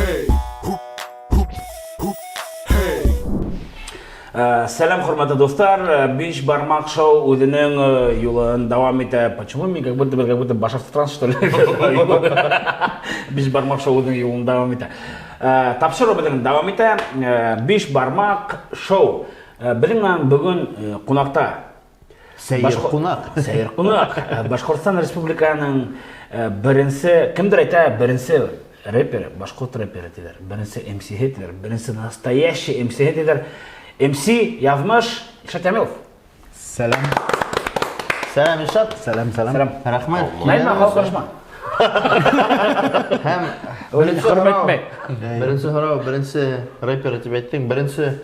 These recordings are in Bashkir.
Hey, хуп, хуп, хуп, hey. Сәлам, хөрмәтле дуслар. Биш бармак шоу үзенең юлын дәвам итә. Почему мин как будто Башкортостан, что ли? Биш бармак шоу үзенең юлын дәвам итә. Тапшыру безнең дәвам итә. Биш бармак шоу. Безнең белән бүген кунакта Сәйер кунак. Сәйер кунак. Башкортстан Республиканың беренче, кемдер әйтә, беренче рэпер, башкорт рэперы диләр, беренче MC диләр, беренче настоящий MC диләр. MC Язмыш Илшат Ямилов. Сәлам. Сәлам, Илшат. Сәлам, сәлам. Сәлам. Рәхмәт. Нәймә халык. Һәм Үлен хөрмәт итмәй. Беренче һорау, беренче рэпер дип әйттең, беренче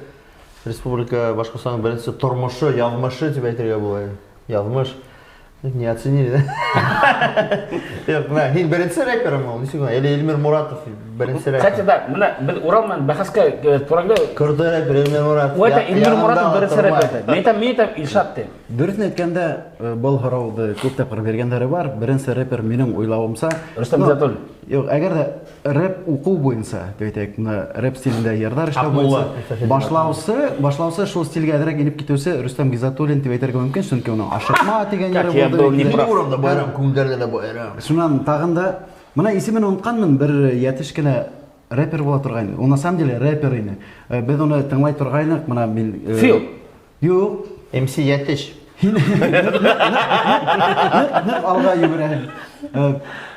Республика Башкортстанның беренче тормышы, язмышы дип әйтергә була. Язмыш. Не оценили, да? Юк, менә һин беренче рэпермы ул? Ничек ул? Или Эльмир Муратов беренче рэпер? Кстати, да, менә без Урал белән бәхәскә тура килә. Крутой рэпер Эльмир Муратов. Ул әйтә, Эльмир Янында Муратов беренче утырмай. рэпер. Мин әйтәм, Илшат дим. Дөресен әйткәндә, был һорауҙы күп тапҡыр биргәндәре бар. Беренсе рэпер минең уйлауымса, Рөстәм ну, Гыйззәтуллин. Юк, әгәр дә рэп уҡыу буйынса, дип әйтәйек, менә рэп стилендә йырҙар эшләү Акмулла. буйынса, башлаусы шул стилгә әҙерәк инеп китеүсе Рөстәм Гыйззәтуллин дип әйтергә мөмкин, сөнки уның «Ашыҡма» тигән Как йыры я булды был бит не инде. прав. Урамда байрам, күңелдәрҙә лә байрам. Шунан тағын да, мына исемен онотҡанмын, бер йәтеш кенә рэпер була торғайны. Ул на самом деле рэпер ине. Беҙ уны тыңлай торғайныҡ, мына мин Фил. Юҡ. MC Йәтеш. Ныҡ алға йүгерәһең.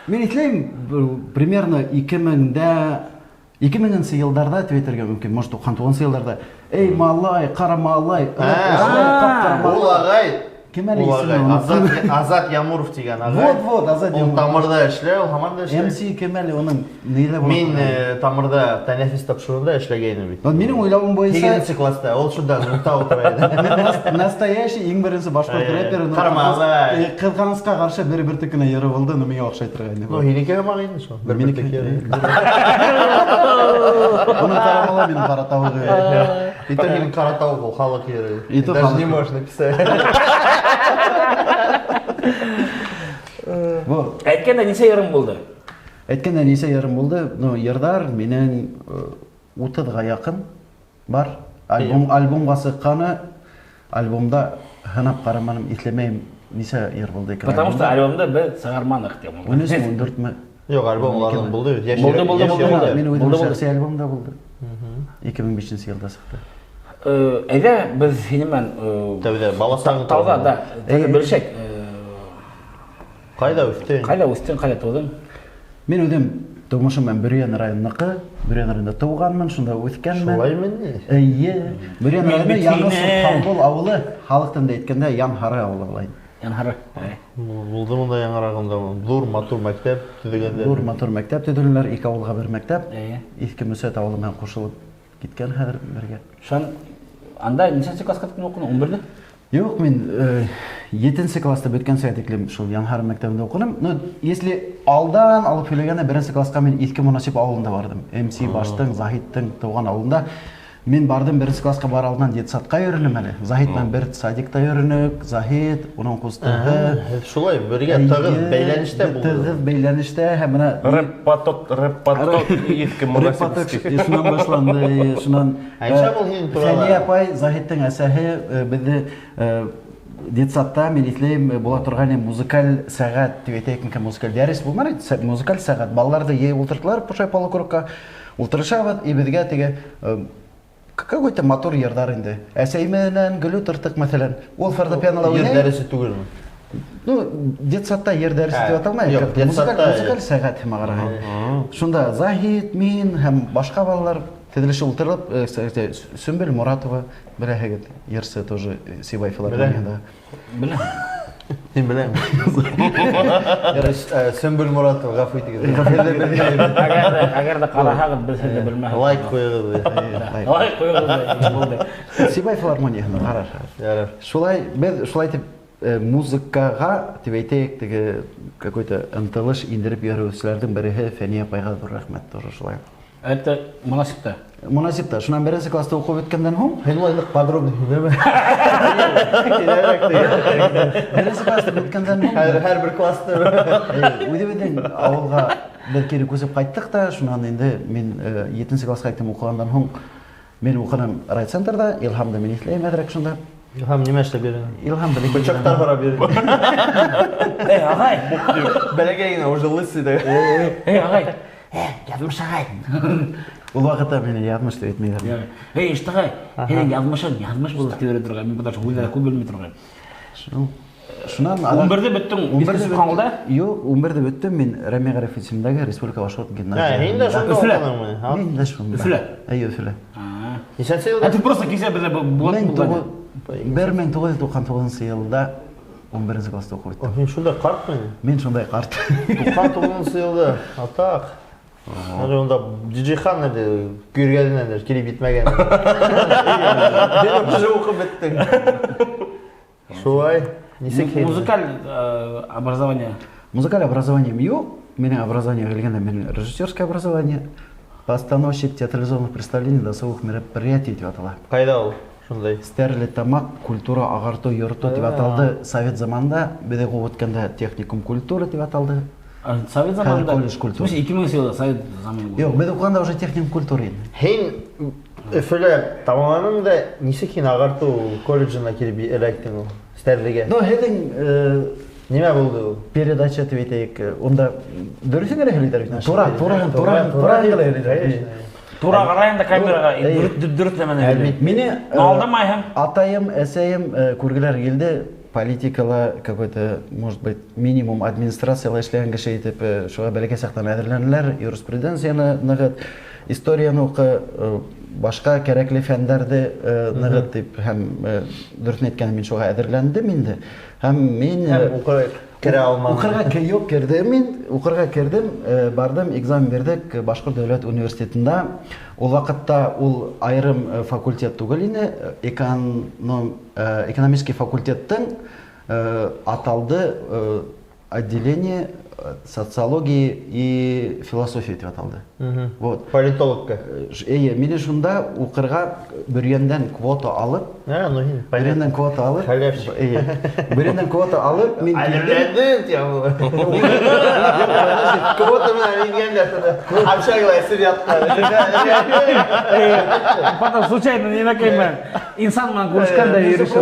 Мин иҫләйем, примерно 2000-нсе йылдарҙа тип әйтергә мөмкин, может, 99-нсы йылдарҙа. Эй, малай, ҡара малай, ҡап-ҡара Ул малай. ағай. Кем әле Ул исеме ағай. оноттом. Азат Ямуров тигән ағай. Вот, вот, Азат Ул Ямуров. Тамырҙа эшләй, ул һаман да эшләй. MC кем әле уның ниҙә була? Мин Тамырҙа тәнәфес тапшырыуында эшләгәйнем бит. Вот минең уйлауым буйынса 8-нсе класста, ул шунда звукта ултыра ине. Настоящий иң беренсе башҡорт рэперы. Ну, Ҡара малай. Ҡыҙғанысҡа ҡаршы бер бөртөк кенә йыры булды, но миңә оҡшай торғайны. Ну, һинеке һымаҡ инде шул. Бер Минеке. бөртөк йыры. Уның «Ҡара малай» минең «Ҡара тауығы». И то һинең «Ҡара тауыҡ» ул халыҡ йыры. И то Даже халыҡ не йыры. можешь написать. Вот. Әйткәндә нисә йырың булды? Әйткәндә нисә йырым булды? Ну, йырҙар минең 30-ға яҡын бар. Альбомға сыҡҡаны, альбомда һанап ҡараманым, иҫләмәйем нисә йыр булды икән. Потому что альбомды беҙ сығарманыҡ тип. 13-ме, 14-ме? Юҡ, альбом уларҙың булды бит. Булды, булды, Йәш булды, йыры. булды. Мин үҙем Булды, булды. шәхси альбомда булды. 2005 йылда сыҡты. Әйҙә, беҙ һинең менән Тәүҙә бала сағың тауҙа турында. Да, тәүҙә белешәк. Ҡайҙа үҫтең? Ҡайҙа үҫтең, ҡайҙа тыуҙың? Мин үҙем тыумышым менән Бөрйән районыныҡы, Бөрйән районында тыуғанмын, шунда үҫкәнмен. Шулаймы ни? Эйе, Бөрйән Мин районы бит Яңы һине. Субханҡол ауылы, халыҡ телендә әйткәндә Янһары ауылы булай. Янһары. Булды монда яңырағында ҙур матур мәктәп төҙөгәндәр. Ҙур матур мәктәп төҙөнөләр, ике ауылға бер мәктәп. Эйе. Иҫке Мөсәт ауылы менән ҡушылып киткән хәҙер бергә. Шунан анда нисәнсе класҡа тиклем уҡының? 11-ҙе? Юҡ, мин етенсе класста бөткәнсә тиклем шул Янһары мәктәбендә уҡыным. Ну, если алдан алып һөйләгәндә, беренсе класҡа мин Иҫке Монасип ауылында барҙым. MC Баштың, Заһиттың тыуған ауылында. Мин барҙым, беренсе класҡа бар алдынан детсадҡа йөрөнөм әле. Заһит менән бер садикта йөрөнөк, Заһит, уның ҡустыһы. Шулай бергә тығыҙ бәйләнештә булды. Тығыҙ бәйләнештә һәм менә Рэп-поток, рэп-поток Иҫке Рэп поток Монасипский. шунан башланды, шунан. Ә нисә был һинең турала? Фәниә апай, Заһиттың әсәһе, беҙҙе детсадта, мин иҫләйем, була торғайны музыкаль сәғәт тип әйтәйек микән, музыкаль дәрес булманы, музыкаль сәғәт. Балаларҙы йыйып ултырттылар пушай полукругка, ултырышабыҙ, и беҙгә теге какой-то матур йырҙар инде. Әсәй менән гөл ултырттыҡ, мәҫәлән. Ул фортепианола Йыр уйнай. дәресе түгелме? Ну, детсадта йыр дәресе Ә, тип аталмай, юҡ, как-то музыкаль, детсадта музыкаль сәғәт һымаҡ ҡарағайны. Шунда Заһит, мин һәм башҡа балалар теҙелешеп ултырып, кстати, Сөмбөл Моратова беләһегеҙ, йырсы тоже Сибай филармонияһында. Беләм. Мин беләм. Сөмбөл Моратова, ғәфү итегеҙ. Һеҙ ҙә белмәйем. Әгәр ҙә ҡараһағыҙ, беҙ һеҙҙе белмәһегеҙ. Лайк ҡуйығыҙ. Лайк. Лайк ҡуйығыҙ, булды. Сибай филармонияһында ҡарарһығыҙ. Ярар. Шулай, беҙ шулай итеп музыкаға тип әйтәйек, теге какой-то ынтылыш индереп йөрөүселәрҙең береһе Фәниә апайға ҙур рәхмәт тоже шулай. Это Монасипта. Монасипта. Шунан беренсе класста уҡып бөткәндән һуң Һин улай ныҡ подробно һөйләмә. Беренсе класста бөткәндән һуң Һәр бер класста. Үҙебеҙҙең ауылға Беҙ кире күсеп ҡайттыҡ та, шунан инде мин 7-нсе класҡа тиклем уҡығандан һуң мин уҡыным райцентрҙа, Илһамды мин иҫләйем әҙерәк шунда. Илһам нимә эшләп йөрөнө? Илһам бәләкәй. Бычаҡтар һорап йөрөнө. Эй, ағай. Бәләкәй генә, уже лысый да. Эй, ағай. Яҙмыш ағай. Ул ваҡытта мине яҙмыш тип әйтмәйҙәр. Эй, Иштағай, һинең яҙмышың яҙмыш булыр тип йөрөй торған. Мин потому что үҙе күп белмәй торған. Шунан 11-ҙе бөттөң, Иске Субханҡолда? Юҡ, 11-ҙе бөттөм мин Рәми Ғариф исемендәге Республика Башҡорт гимназияһында. Һин дә шунда Өфөлә? уҡыныңмы? Мин дә шунда. Өфөлә? Эйе, Өфөлә. Нисәнсе Ә йылда? ты просто кисә беҙҙә булат булған. 1999 йылда 11 класста уҡып бөттөм. Һин шундай ҡартмы? Мин шундай ҡарт. 99 йылда. Атаҡ. Әле унда Диджей Хан әле көйөргәненән әле килеп етмәгән. Һин уже уҡып бөттөң. Шулай. Нисек һин? Музыкаль образование. Музыкаль образованием юҡ. Минең образование килгәндә минең режиссерское образование, постановщик театрализованных представлений, досуговых мероприятий тип атала. Ҡайҙа ул? Шундай. Стәрлетамаҡ культура ағартыу йорто тип аталды. Совет заманында беҙ уҡып үткәндә техникум культура тип аталды. Совет заманында. Колледж культуры. В смысле, 2000 йылда совет заманы. Юҡ, беҙ уҡығанда уже техникум культура ине. Һин Өфөлә тамамланың да нисек һин ағартыу колледжына килеп эләктең ул? Стәрлегә. Ну, һеҙҙең Нимә булды ул? передача тип әйтәйек, унда дөрөҫөн генә һөйләйҙәр бит. Тура, тура, тура, тура генә һөйләйҙәр. Тура ҡарайым да камераға, дөрөҫ нәмәне һөйләй. Мине Алдамайһың. Атайым, әсәйем күргеләр килде, политикала какой-то, может быть, минимум администрацияла эшләгән кеше итеп, шуға бәләкәй саҡтан әҙерләнеләр, юриспруденцияны нығыт, историяны уҡы, башҡа кәрәкле фәндәрҙе нығыт тип һәм дөрөҫөн әйткәндә мин шуға әҙерләндем инде. Һәм мин уҡырға керә алманым. Уҡырға юҡ керҙем мин, уҡырға керҙем, барҙым, экзамен бирҙек Башҡорт дәүләт университетында. Ул ваҡытта ул айырым факультет түгел ине, экономический факультеттың аталды отделение социологии и философии тип аталды. Вот. Политологка. Эйе, мине шунда уҡырға Бөрйәндән квота алып, ну һин Бөрйәндән квота алып, Халявщик. Эйе. Бөрйәндән квота алып, мин Әҙерләндем, тип. Квота менән ингәндә шунда. Общагала эсеп ятҡан. Потом случайно нимәкәй инсан менән күрешкән дә йөрөшә.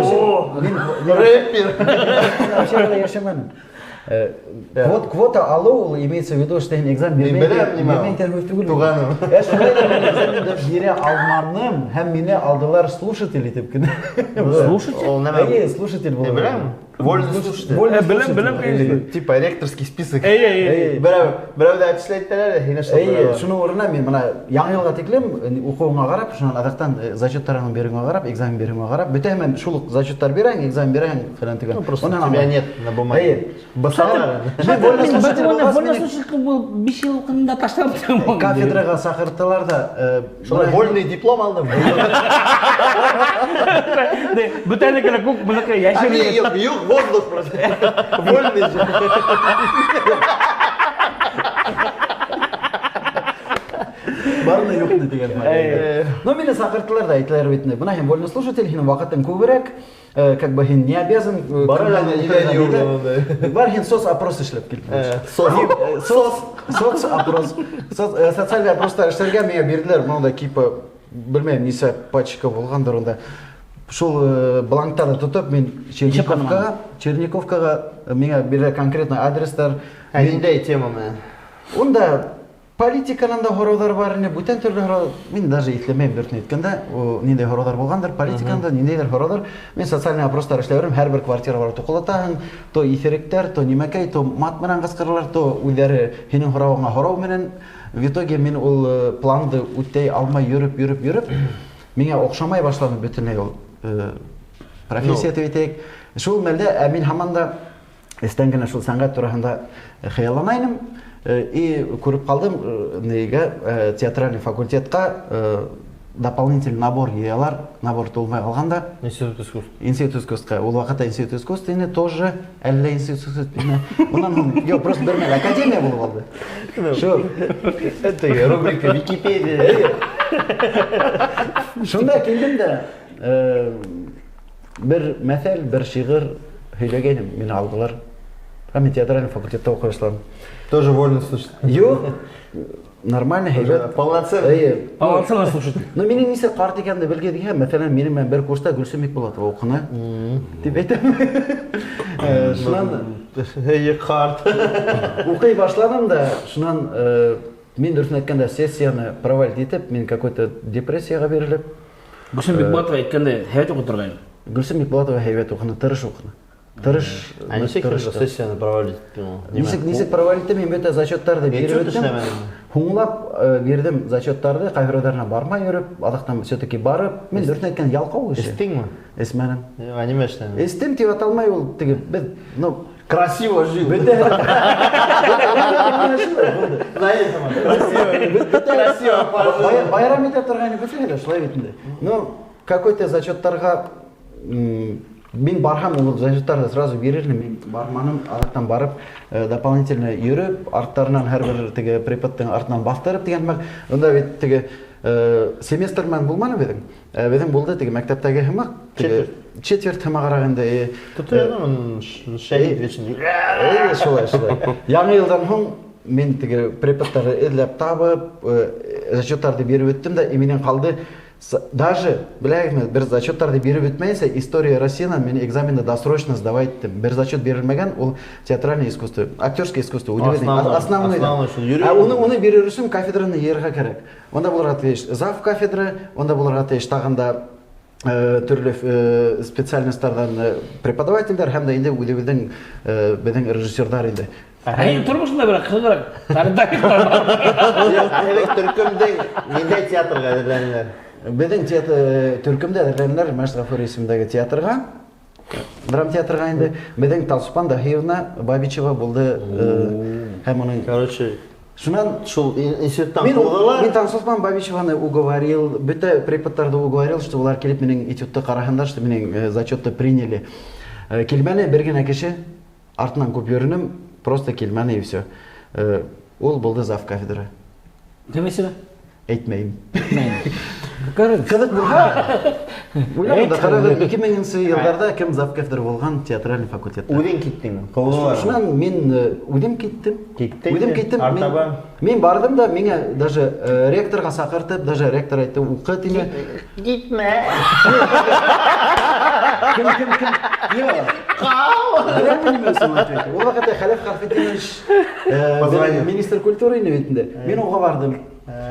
Рэпер. Общагала йәшәмәнем. Квота алыу ул имеется в виду, что һин экзамен Мин беләм нимә ул. бирмәй түгел. Туғаным. Шулай да мин экзаменды бирә алманым, һәм мине алдылар слушатель итеп кенә. Слушатель? Ул нәмә? Әйе, слушатель Мин булып. беләм. Вольный слушатель. Вольный Беләм, слушатель. беләм, конечно. Типа ректорский список. Эйе, эйе. Берәү, берәүҙе отчислять итәләр, һине шул. Эйе, шуның урынына мин бына яңы йылға тиклем уҡыуыңа ҡарап, шунан аҙаҡтан зачеттарыңды биреүеңә ҡарап, экзамен биреүеңә ҡарап, бөтәһе менән шул уҡ зачеттар бирәһең, экзамен бирәһең, фәлән тигән. Ну, просто Унан тебя аңлай. нет на бумаге. Эйе. Басалар. Мин вольный слушатель булғас, Вольный мине слушатель был 5 йыл уҡында ташлап торған. кафедраға саҡырттылар да, Шулай вольный диплом алдым. Бүтәнеке лә күк быныҡы А йәшер. не, юҡ, юҡ, воздух просто. Вольный же. Барыны юҡны тигән. Но мине саҡырттылар да, әйтәләр бит инде. Бына һин вольный слушатель, һинең ваҡытың күберәк, как бы һин не обязан. Бар әле кемдән өйрәнеү утырырға монда. диде. Бар һин соцопрос эшләп кил. Соц. Соцопрос. Социаль опростар эшләргә миңә бирделәр. Монда типа, белмәйем, нисә пачка булғандыр унда. Шул бланктарҙы тотоп мин Черниковкаға миңә бирә конкретно адрестар. Ә ниндәй тема менән? Унда политиканан да һорауҙар бар ине, бүтән төрлө һорау. Мин даже иҫләмәйем дөрөҫөн әйткәндә, ниндәй һорауҙар булғандыр, политиканан да ниндәйҙер һорауҙар. Мин социальный опростар эшләп йөрөм, һәр бер квартира барып туҡылатаһың, то иҫеректәр, то нимәкәй, то мат менән ҡысҡыралар, то үҙҙәре һинең һорауыңа һорау менән. В итоге мин ул планды үтәй алмай йөрөп, йөрөп, йөрөп, миңә оҡшамай башланы бөтөнләй ул профессия тип әйтәйек. Шул мәлдә, ә мин һаман да эстән генә шул сәнғәт тураһында хыяллана инем. И күреп ҡалдым, нигә, театральный факультетҡа дополнительный набор йыялар, набор тулмай ҡалғанда. Институт искусств. Институт искусств. Ул ваҡытта институт искусств ине тоже, әллә институт искусств ине. Унан һуң, юҡ, просто бер мәл академия булып алды. Шул. Это рубрика Википедия. Шунда килдем дә, бер мәҫәл, бер шиғыр һөйләгәйнем, мине алдылар. Һәм мин театральный факультетта уҡый башланым. Тоже вольный слушатель. Юҡ, нормально, һәйбәт. Полноценный. Эйе. Полноценный слушатель. Ну, минең нисек ҡарт икәнде белгән тиһәм, мәҫәлән, минең менән бер курста Гөлсөм Бикбулатова уҡыны тип әйтәм. Шунан Эйе, ҡарт. уҡый башланым да, шунан мин дөрөҫөн әйткәндә сессияны провалить итеп, мин какой-то депрессияға бирелеп, Гөлсөм Бикбулатова әйткәндә, һәйбәт уҡый торғайны. Гөлсөм Бикбулатова һәйбәт уҡыны, тырыш уҡыны. Тырыш, Ә нисек тырышты. сессияны провалить иттең ул? Нисек провалить иттем, мин бөтә зачеттарҙы биреп Этюд үттем. эшләмәнеңме? Һуңлап бирҙем зачеттарҙы, ҡайһы бармай йөрөп, аҙаҡтан все-таки барып, мин дөрөҫөн әйткән ялҡау кеше. Эстеңме? Эсмәнем. Ә нимә эшләнең? Эстем тип аталмай ул теге беҙ, ну, Красиво жил. бөтә Красиво пожил. Байрам итә торғайны бөтәһе лә шулай бит инде. Ну, какой-то зачеттарға мин барһам, ул зачеттарҙы сразу бирер инем, мин барманым, аҙаҡтан барып, дополнительно йөрөп, арттарынан һәр бер теге преподтың артынан баҫтырып тигән һымаҡ. Унда бит теге семестр менән булманы беҙҙең. Беҙҙең булды теге мәктәптәге һымаҡ, теге четверть һымағыраҡ инде. Тут я думаю, шәһит вечный. Эйе, шулай, шулай. Яңы йылдан һуң мин теге преподтарҙы эҙләп табып, зачеттарҙы биреп үттем дә, и минең ҡалды даже, беләһегеҙме, бер зачеттарҙы биреп үтмәйенсә, история Россиянан мин экзаменды досрочно сдавать иттем. Бер зачет бирелмәгән, ул театральное искусство, актерское искусство, удивительный, Основной, основной. основной шул, йөрөй Ә уны бирер өсөн кафедраны йыйырға кәрәк. Унда булырға тейеш зав кафедра, унда булырға тейеш тағын да төрлө специальностарҙан преподавателдәр һәм дә инде үҙебеҙҙең беҙҙең режиссерҙар инде. Ә һинең тормошонда бер ҡыҙығыраҡ тарих Элек төркөмдөң ниндәй театрға әҙерләнделәр? Беҙҙең театр төркөмдә әҙерләнделәр Мәжит Ғафури исемендәге театрға, драм театрға инде. Беҙҙең Талсупан Даһиевна Бабичева булды, һәм уның Короче, шунан шул институттан Мин, ҡыуҙылар. мин Тансулпан Бабичеваны уговорил, бөтә преподтарҙы уговорил, что улар килеп минең этюдты ҡараһындар, что минең зачетты приняли. Килмәне бер генә кеше, артынан күп йөрөнөм, просто килмәне и все. Ул булды зав кафедра. Кем исеме? Әйтмәйем. Ҡыҙыҡ Ҡыҙыҡ булһа, уйлағанда ҡарағыҙ, 2000 йылдарҙа кем зав кафедра булған театральный факультетта. Үҙең киттеңме? Ҡыуҙылар. Шунан мин үҙем киттем. Киттең Үҙем дә, киттем. артабан. Мин барҙым да, миңә даже ректорға саҡыртып, даже ректор әйтте, уҡы тине. Китмә. Кем, кем, кем? Юҡ. Беләм нимә өсөн әйтте. Ул ваҡытта Хәләф Хәрфетдинович Позвонил. министр культуры ине бит инде. Мин уға барҙым.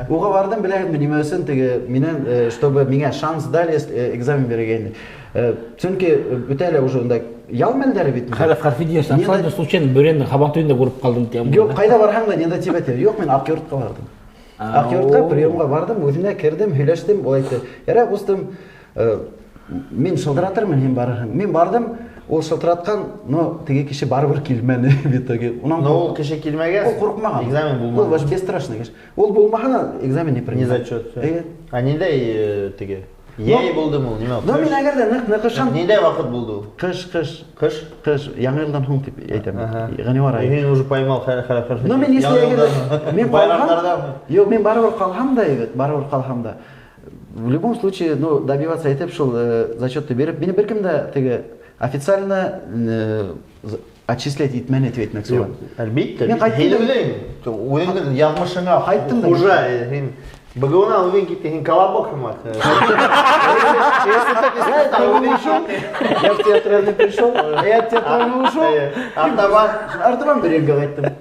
Уға барҙым, беләһегеҙме, нимә өсөн теге минән, чтобы миңә шанс дали экзамен бирергә инде. Сөнки бөтә лә уже унда ял мәлдәре бит инде. Хәләф Хәрфетдинович, Ниндәй- абсолютно случайно Бөрйәндең һабантуйында күреп ҡалдым тием. Юҡ, ҡайҙа барһаң да ниндәй тип әйтә. Юҡ, мин Аҡйортҡа барҙым. Аҡйортҡа приемға барҙым, үҙенә керҙем, һөйләштем, ул әйтте. Ярай, ҡустым, мин шылтыратырмын, һин барырһың. Мин барҙым, ул шылтыратҡан, но теге кеше барыбер килмәне в итоге. Унан Но ул кеше килмәгәс, Ул ҡурҡмаған. Экзамен Ул булманы. вообще бесстрашный кеше. Ул булмаһа, экзамен не Не принимал. зачет. Эйе. Ә ниндәй теге? Йәй булдымы ул, нимә? Но мин әгәр дә ныҡ ныҡышам. Ниндәй ваҡыт булды ул? Ҡыш, ҡыш, Ҡыш? ҡыш, яңы йылдан һуң тип әйтәм. Аһа. Ғинуар айы. Һин уже поймал хәл. Но мин если әгәр дә- мин ҡалһам, Байрамдарҙамы? юҡ, мин барыбер ҡалһам да, егет, барыбер ҡалһам да. В любом случае, ну, добиваться итеп шул зачетты биреп, мине бер кем дә теге официально отчислять итмәне тип әйтмәксе булам. Әлбиттә. Мин ҡайттым Һин да- үҙең, үҙеңдең яҙмышыңа Ҡайттым да. хужа, һин БГУнан үҙең киттең, һин колобок һымаҡ. Я ушел, я в театральный пришел, я в театральный ушел. Артабан Артабан Бөрйәнгә ҡайттым.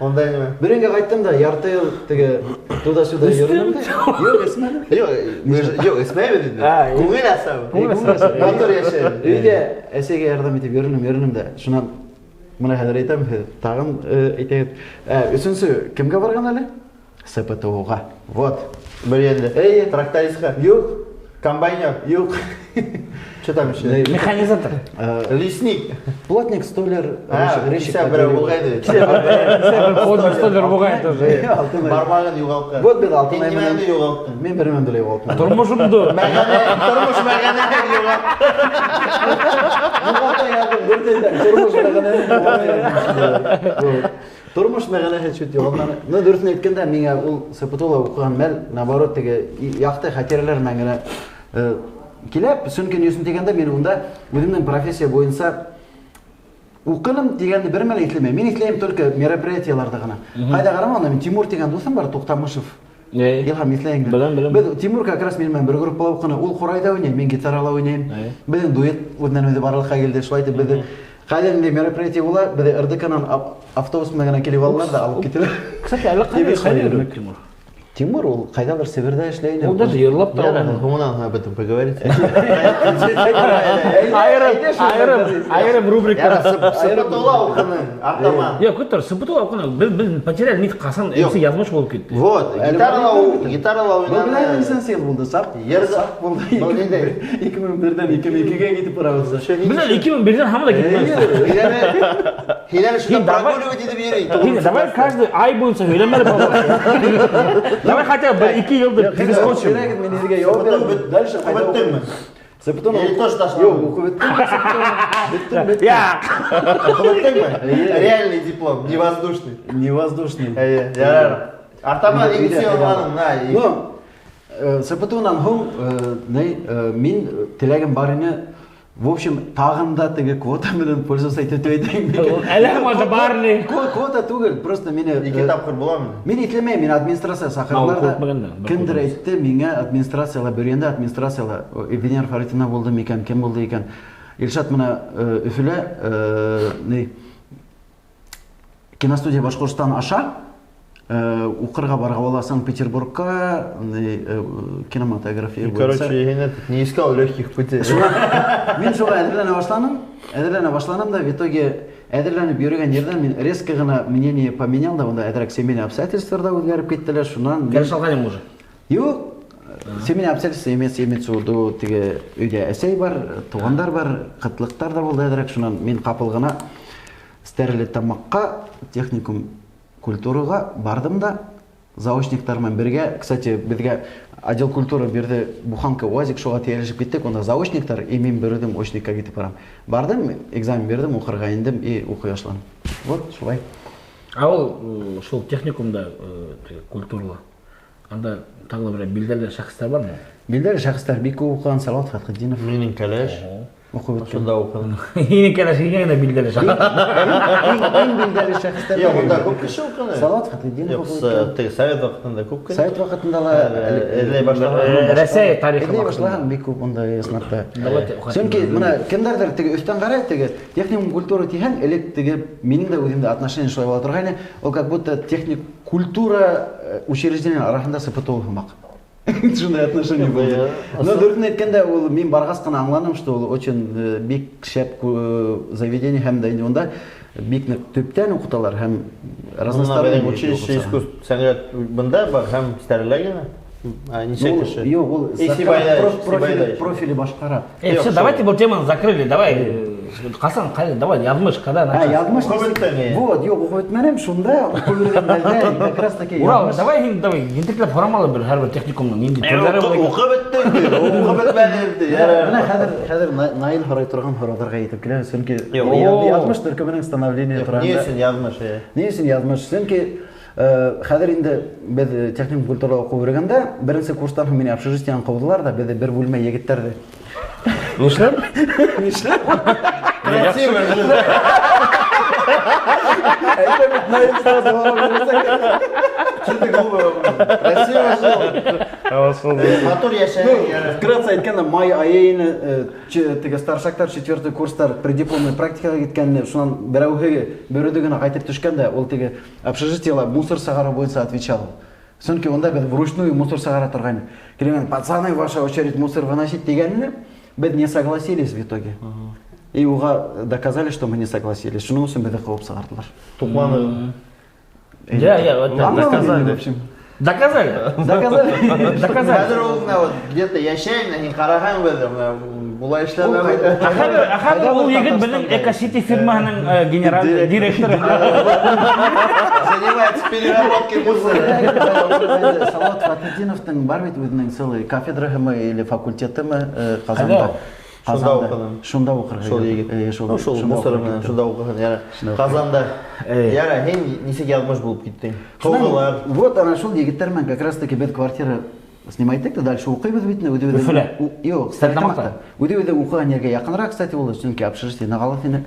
Унда нимә? Бөрйәнгә ҡайттым да, ярты йыл теге туда-сюда йөрөнөм дә. Юҡ, эсмәнем. Юҡ, юҡ, эсмәйбеҙ инде. Күңел асабыҙ. Матур йәшәйбеҙ. Өйҙә әсәйгә ярҙам итеп йөрөнөм, йөрөнөм дә. Шунан мына хәҙер әйтәм, һеҙ тағын әйтәгеҙ. Өсөнсө кемгә барған әле? СПТУға. Вот. Бөрйәндә. Эйе. Трактористҡа. Юҡ, Комбайнер. юҡ. Что там еще? Механизатор. Лесник. Плотник, столяр, А, резчик. кисә берәү булғайны. Плотник, столяр булған тоже. Алтынай. Бармағын юғалтҡан. Вот беҙ Алтынай Һин нимәне юғалттың? Мин бер нәмәне лә юғалтманым. Тормошомдо. Мәғәнә, тормош мәғәнәһен юғалттың. Юғалта яҙҙым, дөрөҫ әйтәм. Тормош мәғәнәһен юғалта яҙҙым. Тормош мәғәнәһе чуть юғалманы. Но дөрөҫөн әйткәндә, миңә ул СПТУ-ла уҡыған мәл, наоборот, теге яҡты хәтирәләр менән генә килә. Сөнки ни өсөн тигәндә, мин унда үҙемдең профессия буйынса Уҡыным тигәнде бер мәле иҫләмәйем. Мин иҫләйем только мероприятиеларҙы ғына. Ҡайҙа ҡарама, анда мин Тимур тигән дуҫым бар, Туҡтамышев. Илһам иҫләйһеңдер. Беләм, беләм. Беҙ Тимур как раз минең менән бер группала уҡыны. Ул ҡурайҙа уйнай, мин гитарала уйнайым. Беҙҙең дуэт үҙенән үҙе барлыҡҡа килде. Шулай итеп беҙҙе ҡайҙа ниндәй мероприятие була, беҙҙе РДК-нан автобус менән генә килеп алалар ҙа алып китәләр. Кстати, әле ҡайҙа Тимур йөрөй Тимур? Тимур ул ҡайҙалыр Себерҙә эшләй ине. Ул даже йырлап та Ярар, алған. һуңынан об этом поговорить. Айырым, айырым, айырым рубрика. Ярар, СПТУ-ла уҡының, Артаман. Юҡ, көт тор, СПТУ уҡыны. Беҙ потеряли нить ҡасан Юҡ. MC яҙмыш булып китте. Вот, Әле гитарала бар гитарала Был белән уйнаны. нисәнсе йыл булды? Саҡ. Йыр- Саҡ булды. Был ниндәй? 2001-дән 2002-гә китеп барабыҙ. Беҙ әле 2001-дән һаман да китмәйбеҙ. Һин әле шунда Һин давай- прогуливать итеп йөрөй. Һин давай каждый ай буйынса һөйләмә әле, пожалуйста. Давай хотя бы бер ике йылды перескочим. Кәрәк, мин һеҙгә яуап бирәм. Дальше ҡайҙа Уҡып бөттөңмө? СПТУ-ны Или тоже ташланды? Юҡ, уҡып бөттөм. Бөттөм, бөттөм. Я. Уҡып бөттөңмө? Реальный диплом, не воздушный. Не воздушный. Эйе, ярар. Артаман икенсе йылланың, на. Ну, СПТУ-нан һуң, ни, мин теләгем бар ине. В общем, тағын да теге квота менән пользоваться итеп әйтәйем. Әле һаман да бар ни. Квота түгел, просто мине Ике тапҡыр буламы? Мин иҫләмәйем, мине администрация саҡырҙылар Уҡып да. бөтмәгән дә, бер Кемдер квота. әйтте, миңә администрацияла, Бөрйәндә администрацияла, Венера Фаритовна булды микән, кем булды икән. Илшат менә Өфөлә, ни, киностудия Башҡортостан аша, уҡырға барға була Санкт-Петербургка, ни, кинематография буйынса. Короче, һин этот, не искал легких путей. Мин шуға әҙерләнә башланым, әҙерләнә башланым да, в итоге әҙерләнеп йөрөгән ерҙән мин резко ғына мнение поменял да, унда әҙерәк семейный обстоятельстволар да үҙгәреп киттеләр, шунан мин- Кәләш алған уже. Юҡ, семейный обстоятельства имеется в виду теге өйҙә әсәй бар, туғандар бар, ҡытлыҡтар ҙа булды әҙерәк, шунан мин ҡапыл ғына Стәрлетамаҡҡа техникум культураға барҙым да, заочниктар менән бергә, кстати, беҙгә отдел культуры бирҙе буханка УАЗик, шуға тейәлешеп киттек, унда заочниктар, и мин бер үҙем очникка китеп барам. Барҙым, экзамен бирҙем, уҡырға индем и уҡый башланым. Вот, шулай. Ә ул шул техникумда теге культурала. Анда тағы ла берәй билдәле шәхестәр бармы? Билдәле шәхестәр бик күп уҡыған, Салават Фәтхетдинов Минең кәләш. уҡып бөткән. Шунда уҡыным. Һинең кәләш һиңә генә билдәле шәхес. Иң билдәле шәхестәр. Юҡ, унда күп кеше уҡыны. Салават Фәтхетдинов Юҡ, уҡып бөткән. теге совет ваҡытында күп кеше. Совет ваҡытында ла Эҙләй башлаған. Рәсәй тарихы Эҙләй ваҡытында. башлаған бик күп унда ысынлап. Давайте уҡыйыҡ. Сөнки мына кемдәрҙер теге өҫтән ҡарай, теге техникум культура тиһәң, элек теге минең дә үҙемдә отношение шулай була торғайны, ул как будто техник культура учреждение араһында СПТУ һымаҡ. Шундай отношение булды. Но дөрөҫөн әйткәндә, ул мин барғас ҡына аңланым, что ул очень бик шәп заведение һәм дә инде унда бик ныҡ төптән уҡыталар һәм разносторонний Беҙҙең училище искусств сәнғәт бында бар һәм Стәрлелә генә. А, нисә Ну, кеше? Юҡ, ул И Сибайҙа, Сибайҙа. профили башҡара. Все, давайте был теманы закрыли. Давай, ҡасан, ҡайҙа, давай, яҙмыш, когда А, начался? яҙмыш. Уҡып бөттөң, эйе. Вот, юҡ, уҡып бөтмәнем, шунда уҡып йөрөгән мәлдә как раз таки Урал, яҙмыш. давай һин, давай, ентекләп һорама ла бер һәр бер техникумның ниндәй төрҙәре була икән. Уҡып бөттөң, уҡып бөтмәнем, ти. Ярар. Менә хәҙер Наил һорай торған һорауҙарға етеп килә, сөнки Юҡ, яҙмыш төркөмөнөң становление Ни тураһында. өсөн яҙмыш, эйе? Ни өсөн яҙмыш? Сөнки хәҙер инде беҙ техникум культурала уҡып йөрөгәндә, беренсе курстан һуң мине общежитиенан ҡыуҙылар ҙа, беҙҙе бер бүлмә егеттәрҙе. Нишләп? Нишләп? Красиво. Әйтәм бит, Наил сразу һорау бирәсәк. Что ты глупый? Красиво жил. Матур йәшәнең, ярар. Вкратце әйткәндә, май айы ине, теге старшактар, четвертый курстар преддипломный практикаға киткән, шунан берәүһе бер үҙе генә ҡайтып төшкән дә, ул теге общежитиела мусор сығарыу буйынса отвечал. Сөнки унда беҙ вручную мусор сығара торғайныҡ. Килгән, пацаны, ваша очередь мусор выносить тигәнне, беҙ не согласились в итоге. И уға доказали, что мы не согласились. Шуның өсөн беҙҙе ҡыуып сығарҙылар. Туҡланыу. Я, я, вот, Аңламаным, доказали. в общем. Доказали. Доказали. Доказали. Хәҙер ул менә вот где-то йәшәй, менә һин ҡараһаң беҙ, менә былай эшләмәй. Ә хәҙер ул егет беҙҙең Эко-Сити фирмаһының генеральный директоры. Занимается переработкой мусора. Салават Фәтхетдиновтың бар бит үҙенең целый кафедраһымы или факультетымы Ҡазанда. Ҡайҙа ул? Шунда Ҡазанда. уҡыным. Шунда уҡырға. Шул егет. Шул, Ну, шул шунда мусор уҡырға менән китте. шунда уҡыған. Яра. Шунда уҡыған. Ҡазанда. Яра, һин нисек яҙмыш булып киттең? Ҡыуҙылар. Вот ана шул егеттәр менән как раз таки беҙ квартира снимать иттек тә дальше уҡыйбыҙ бит инде, үҙебеҙҙең. Өфөлә? Юҡ, Стәрлетамаҡта? Стәрлетамаҡта. Үҙебеҙҙең уҡыған ергә яҡыныраҡ, кстати, булды, сөнки общежитие ныҡ алыҫ ине.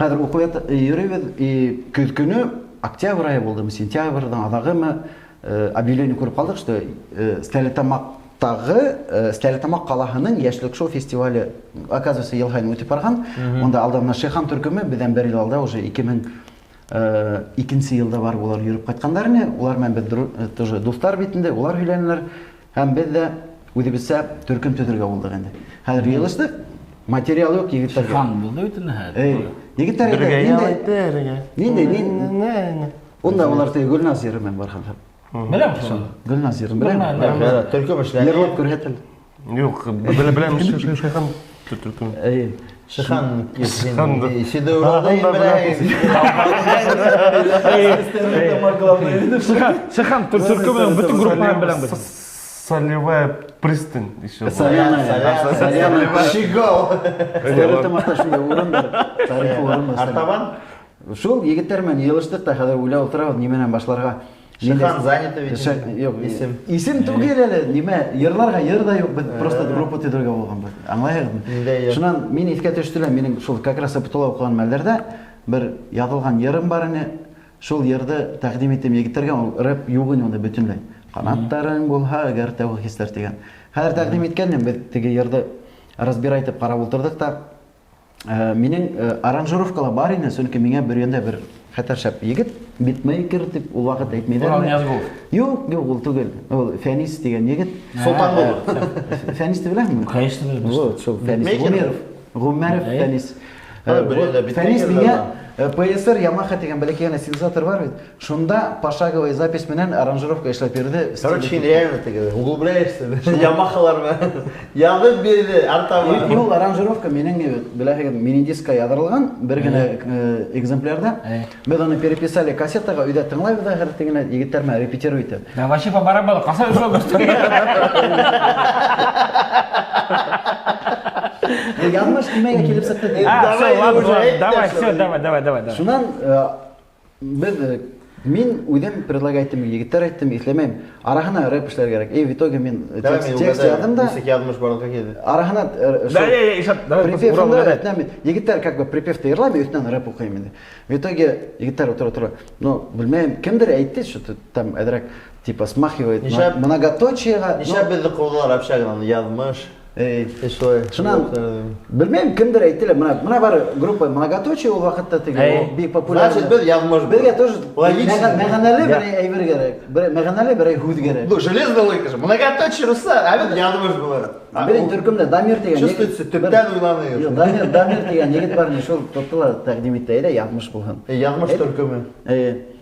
Хәҙер уҡып йөрөйбөҙ, и көҙ көнө, октябрь айы булдымы, сентябрҙең аҙағымы, объявление күреп ҡалдыҡ, что Стәрлетамаҡтағы, Стәрлетамаҡ ҡалаһының Йәшлек шоу фестивале, оказывается, йыл һайын үтеп барған. Унда алда бына Шихан төркөмө беҙҙән бер йыл алда уже 2002 йылда барып улар йөрөп ҡайтҡандар ине. Улар менән беҙ тоже дуҫтар бит инде, улар һөйләнеләр. Һәм беҙ ҙә үҙебеҙсә төркөм төҙөргә булдыҡ инде. Хәҙер йыйылыштыҡ, материал юҡ егеттәргә. Шихан булды бит инде хәҙер. Эй, егеттәр әйтә, Бергә ял ниндәй? итергә. Ниндәй, ниндәй? Унда улар теге Гөлназ йыры менән барған. Беләм шуны. Гөлназ йырын беләм. Беләм. Төркөм эшләне. Йырлап күрһәтел. Юҡ, беләм, Шихан төркөм. Эй, Шихан, Шихан. Седой Уралда Шихан да беләһең. Шихан, Шихан төркөмөнең бөтөн группаһын беләм бит. Солевая пристань еще. Соляная, соляная. Щегол. Стәрлетамаҡта шундай урын бар, тарихи урын бар. Артабан? Шул егеттәр менән йыйылыштыҡ та хәҙер уйлап ултырабыҙ, нимәнән башларға. Шихан занято ведь. Юҡ, Исем. Исем түгел әле, нимә, йырларға йыр ҙа юҡ, беҙ просто группа төҙөргә булғанбыҙ. Аңлайһығыҙмы? Ниндәй йыр? Шунан мин иҫкә төштө лә, минең шул как раз ПТУ-ла уҡыған мәлдәрҙә бер яҙылған йырым бар ине. Шул йырҙы тәҡдим иттем егеттәргә, ул рэп юҡ ине унда бөтөнләй. Ҡанаттарың булһа, әгәр тәүге хистәр тигән. Хәҙер тәҡдим иткәнем, беҙ теге йырҙы разбирать итеп ҡарап ултырҙыҡ та, минең аранжировкала бар ине, сөнки миңә бер йөндә бер хәтәр шәп егет, битмейкер тип ул ваҡыт әйтмәйҙәрме? Урал Ниязгулов. Юҡ, юҡ, ул түгел. Ул Фәнис тигән егет. Солтан булды. Фәнисте беләһеңме? Конечно, беләм. Вот, шул Фәнис. Битмейкер? Ғүмәров. Ғүмәров Әй. Фәнис. Һа, бер йөндә Фәнис битмейкер миңә да. PSR Yamaha тигән бәләкәй генә синтезатор бар бит. Шунда пошаговый запись менән аранжировка эшләп бирҙе. Короче, һин реально теге углубляешься. Ямахалар менән яҙып бирҙе артабан. Ул аранжировка минең бит, беләһегеҙ, мини-дискка яҙырылған бер генә экземплярда. Беҙ уны переписали кассетаға, өйҙә тыңлайбыҙ ҙа һәр тегенә егеттәр менән репетировать итеп. Да вообще по барабану, ҡасан өфө көстө? Яҙмыш нимәгә килеп сыҡты? А, Давай, всё, ладно, уже ладно, әйт давай, тә всё, шул. давай, давай, давай, давай. Шунан, беҙ, мин үҙем предлагать иттем, егеттәр әйттем, иҫләмәйем. Араһына рэп эшләр кәрәк. И в итоге мин Давай, мин текст угадаю. яҙҙым да. Нисек яҙмыш барлыҡҡа килде? Араһына, Да, шул я, я, Ишат, давай, припев Урал унда, угадай. өҫтөнән мин, егеттәр как бы припевты йырлай, мин өҫтөнән рэп уҡыйым инде. В итоге егеттәр ултыра, ултыра. Ну, белмәйем, кемдер әйтте, что-то там әҙерәк, типа, смахивает Нишләп- многоточиеға. Нишләп беҙҙе ҡыуҙылар общагынан? Яҙмыш. Эй, Шулай. Шунан белмәйем, кемдер әйтте лә, мына бар группа многоточие ул ваҡытта теге, Эй. ул бик популяр. Значит, беҙ яҙмыш. Беҙгә тоже Логично. мәғәнәле бер әйбер кәрәк, бер мәғәнәле бер һүҙ кәрәк. Ну, железная логика же. Многоточие руса, а беҙ яҙмыш булыр. Бер төркөмдә Дамир тигән егет- Чувствуется, төптән уйланы. Юҡ, Дамир тигән егет бар, ни шул тотто ла тәҡдим итте, әйҙә яҙмыш булһын. Яҙмыш төркөмө.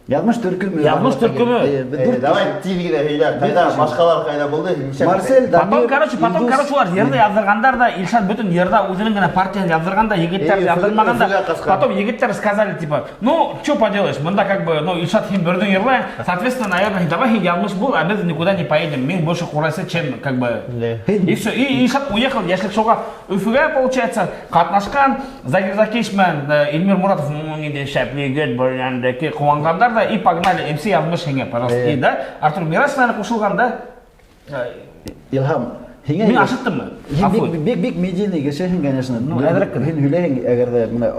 Яҙмыш төркөмө. Яҙмыш төркөмө. Беҙ дүрт Давай кеше. тиҙ генә һөйлә. Ҡайҙа, башҡалар ҡайҙа булды? Нисә- Марсель, Дамир, Потом, короче, потом, Илдус. короче, улар йырҙы яҙҙырғандар ҙа, Илшат бөтөн йырҙа үҙенең генә партияһын яҙҙырған да, егеттәр Эй, яҙҙырмаған да. Өфөгә ҡасҡан. Потом егеттәр сказали, типа, ну, чё поделаешь, мында как бы, ну, Илшат һин берҙең йырлай, соответственно, наверное, давай һин яҙмыш бул, а беҙ никуда не поедем, мин больше ҡурайсы, чем, как бы, Да. И все, и Илшат уехал, йәшлек шоуға Өфөгә, получается, ҡатнашҡан, Закир Закич менән Эльмир Муратов, ну, ниндәй шәп егет, бер яндәке ҡыуанғандар да, и погнали, МС яҙмыш һиңә, пожалуйста. И, да, Артур Мирас, наверное, ҡушылған, да? Илһам, һиңә Мин ашыҡтыммы? Һин Ғәфү. бик, бик, бик медийный кешеһең, конечно. Ну, әҙерәк кенә. Һин һөйләйһең, әгәр ҙә менә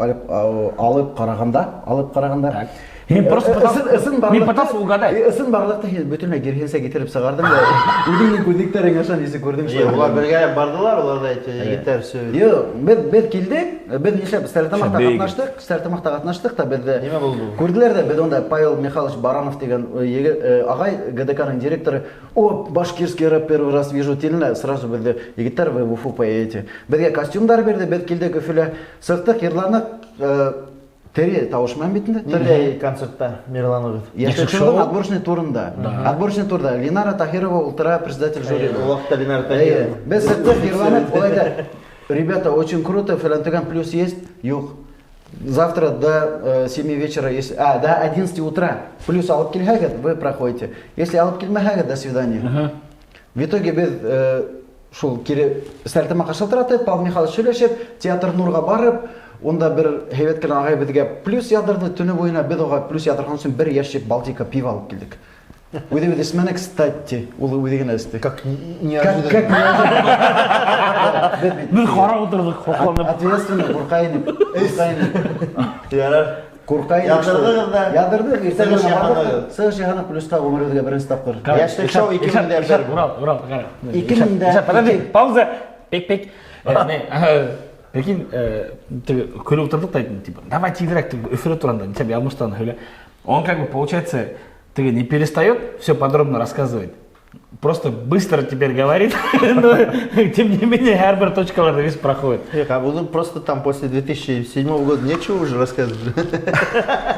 алып ҡарағанда, алып ҡарағанда. Так. Мин просто пытался- Ысын мин барлыҡты- пытался угадать. Ысын барлыҡты һин бөтөнләй киреһенсә китереп сығарҙың да. Үҙеңдең күҙлектәрең аша нисек күрҙең Е, шулай. Улар бергә барҙылар, улар ҙа әйтте, егеттәр все. Юҡ, беҙ килдек, беҙ нишләп Стәрлетамаҡта Шәбей. ҡатнаштыҡ, Стәрлетамаҡта ҡатнаштыҡ та беҙҙе Нимә булды ул? Күрҙеләр ҙә, беҙ унда Павел Михайлович Баранов тигән, ағай, ГДК-ның директоры, о, башкирский рэп первый раз вижу тине, сразу беҙҙе, егеттәр, вы в Уфу поедете. Беҙгә костюмдар бирҙе, беҙ килдек Өфөлә, сыҡтыҡ, йырланыҡ, тере тауыш менән бит инде, тере. Ниндәй концертта Мирланович? Йәшлек шоуҙың отборочный турында. Отборочный турда Ленара Таһирова ултыра, председатель жюри. Ул ваҡытта Ленара Эйе, Таһирова. беҙ сыҡтыҡ, йырланыҡ, ул әйтә, ребята, очень круто, фәлән төгән плюс есть, юҡ. Завтра до 7 вечера, если, а, до 11 утра плюс алып килһәгеҙ, вы проходите. Если алып килмәһәгеҙ, до свидания. В итоге беҙ шул кире Стәрлетамаҡҡа шылтыратып, Павел Михайлович һөйләшеп, Театр Нурға барып, унда бер һәйбәт кенә ағай беҙгә плюс яҙҙырҙы, төнө буйына беҙ уға плюс яҙҙырған өсөн бер ящик Балтика пиво алып килдек. Үҙебеҙ эсмәнек, кстати, ул үҙе генә эсте. Как Как, неожиданно. как неожиданно. Беҙ бит Беҙ ҡарап ултырҙыҡ, һоҡланып. Ответственно, ҡурҡа инек, ҡурҡа инек. Ярар. Ҡурҡа инек. Яҙҙырҙығыҙ ҙа. Яҙҙырҙыҡ, иртәгә Сығыш барҙыҡ. яһанығыҙ. Сығыш яһаныҡ плюска ғүмеребеҙгә беренсе тапҡыр. Йәшлек шоу 2001. Урал, Урал, ҡара. 2002. Подожди, пауза. Пек, пек. Не, прикинь, теге көлөп ултырҙыҡ та, типа, давай тиҙерәк теге Өфөлә торғанда, нисәп яҙмыштан һөйлә. Он как бы, получается, теге не перестает все подробно рассказывать. Просто быстро теперь говорит, но тем не менее һәр бер точкаларҙы весь проходит. Юҡ, а буду просто там после 2007 года нечего уже рассказывать.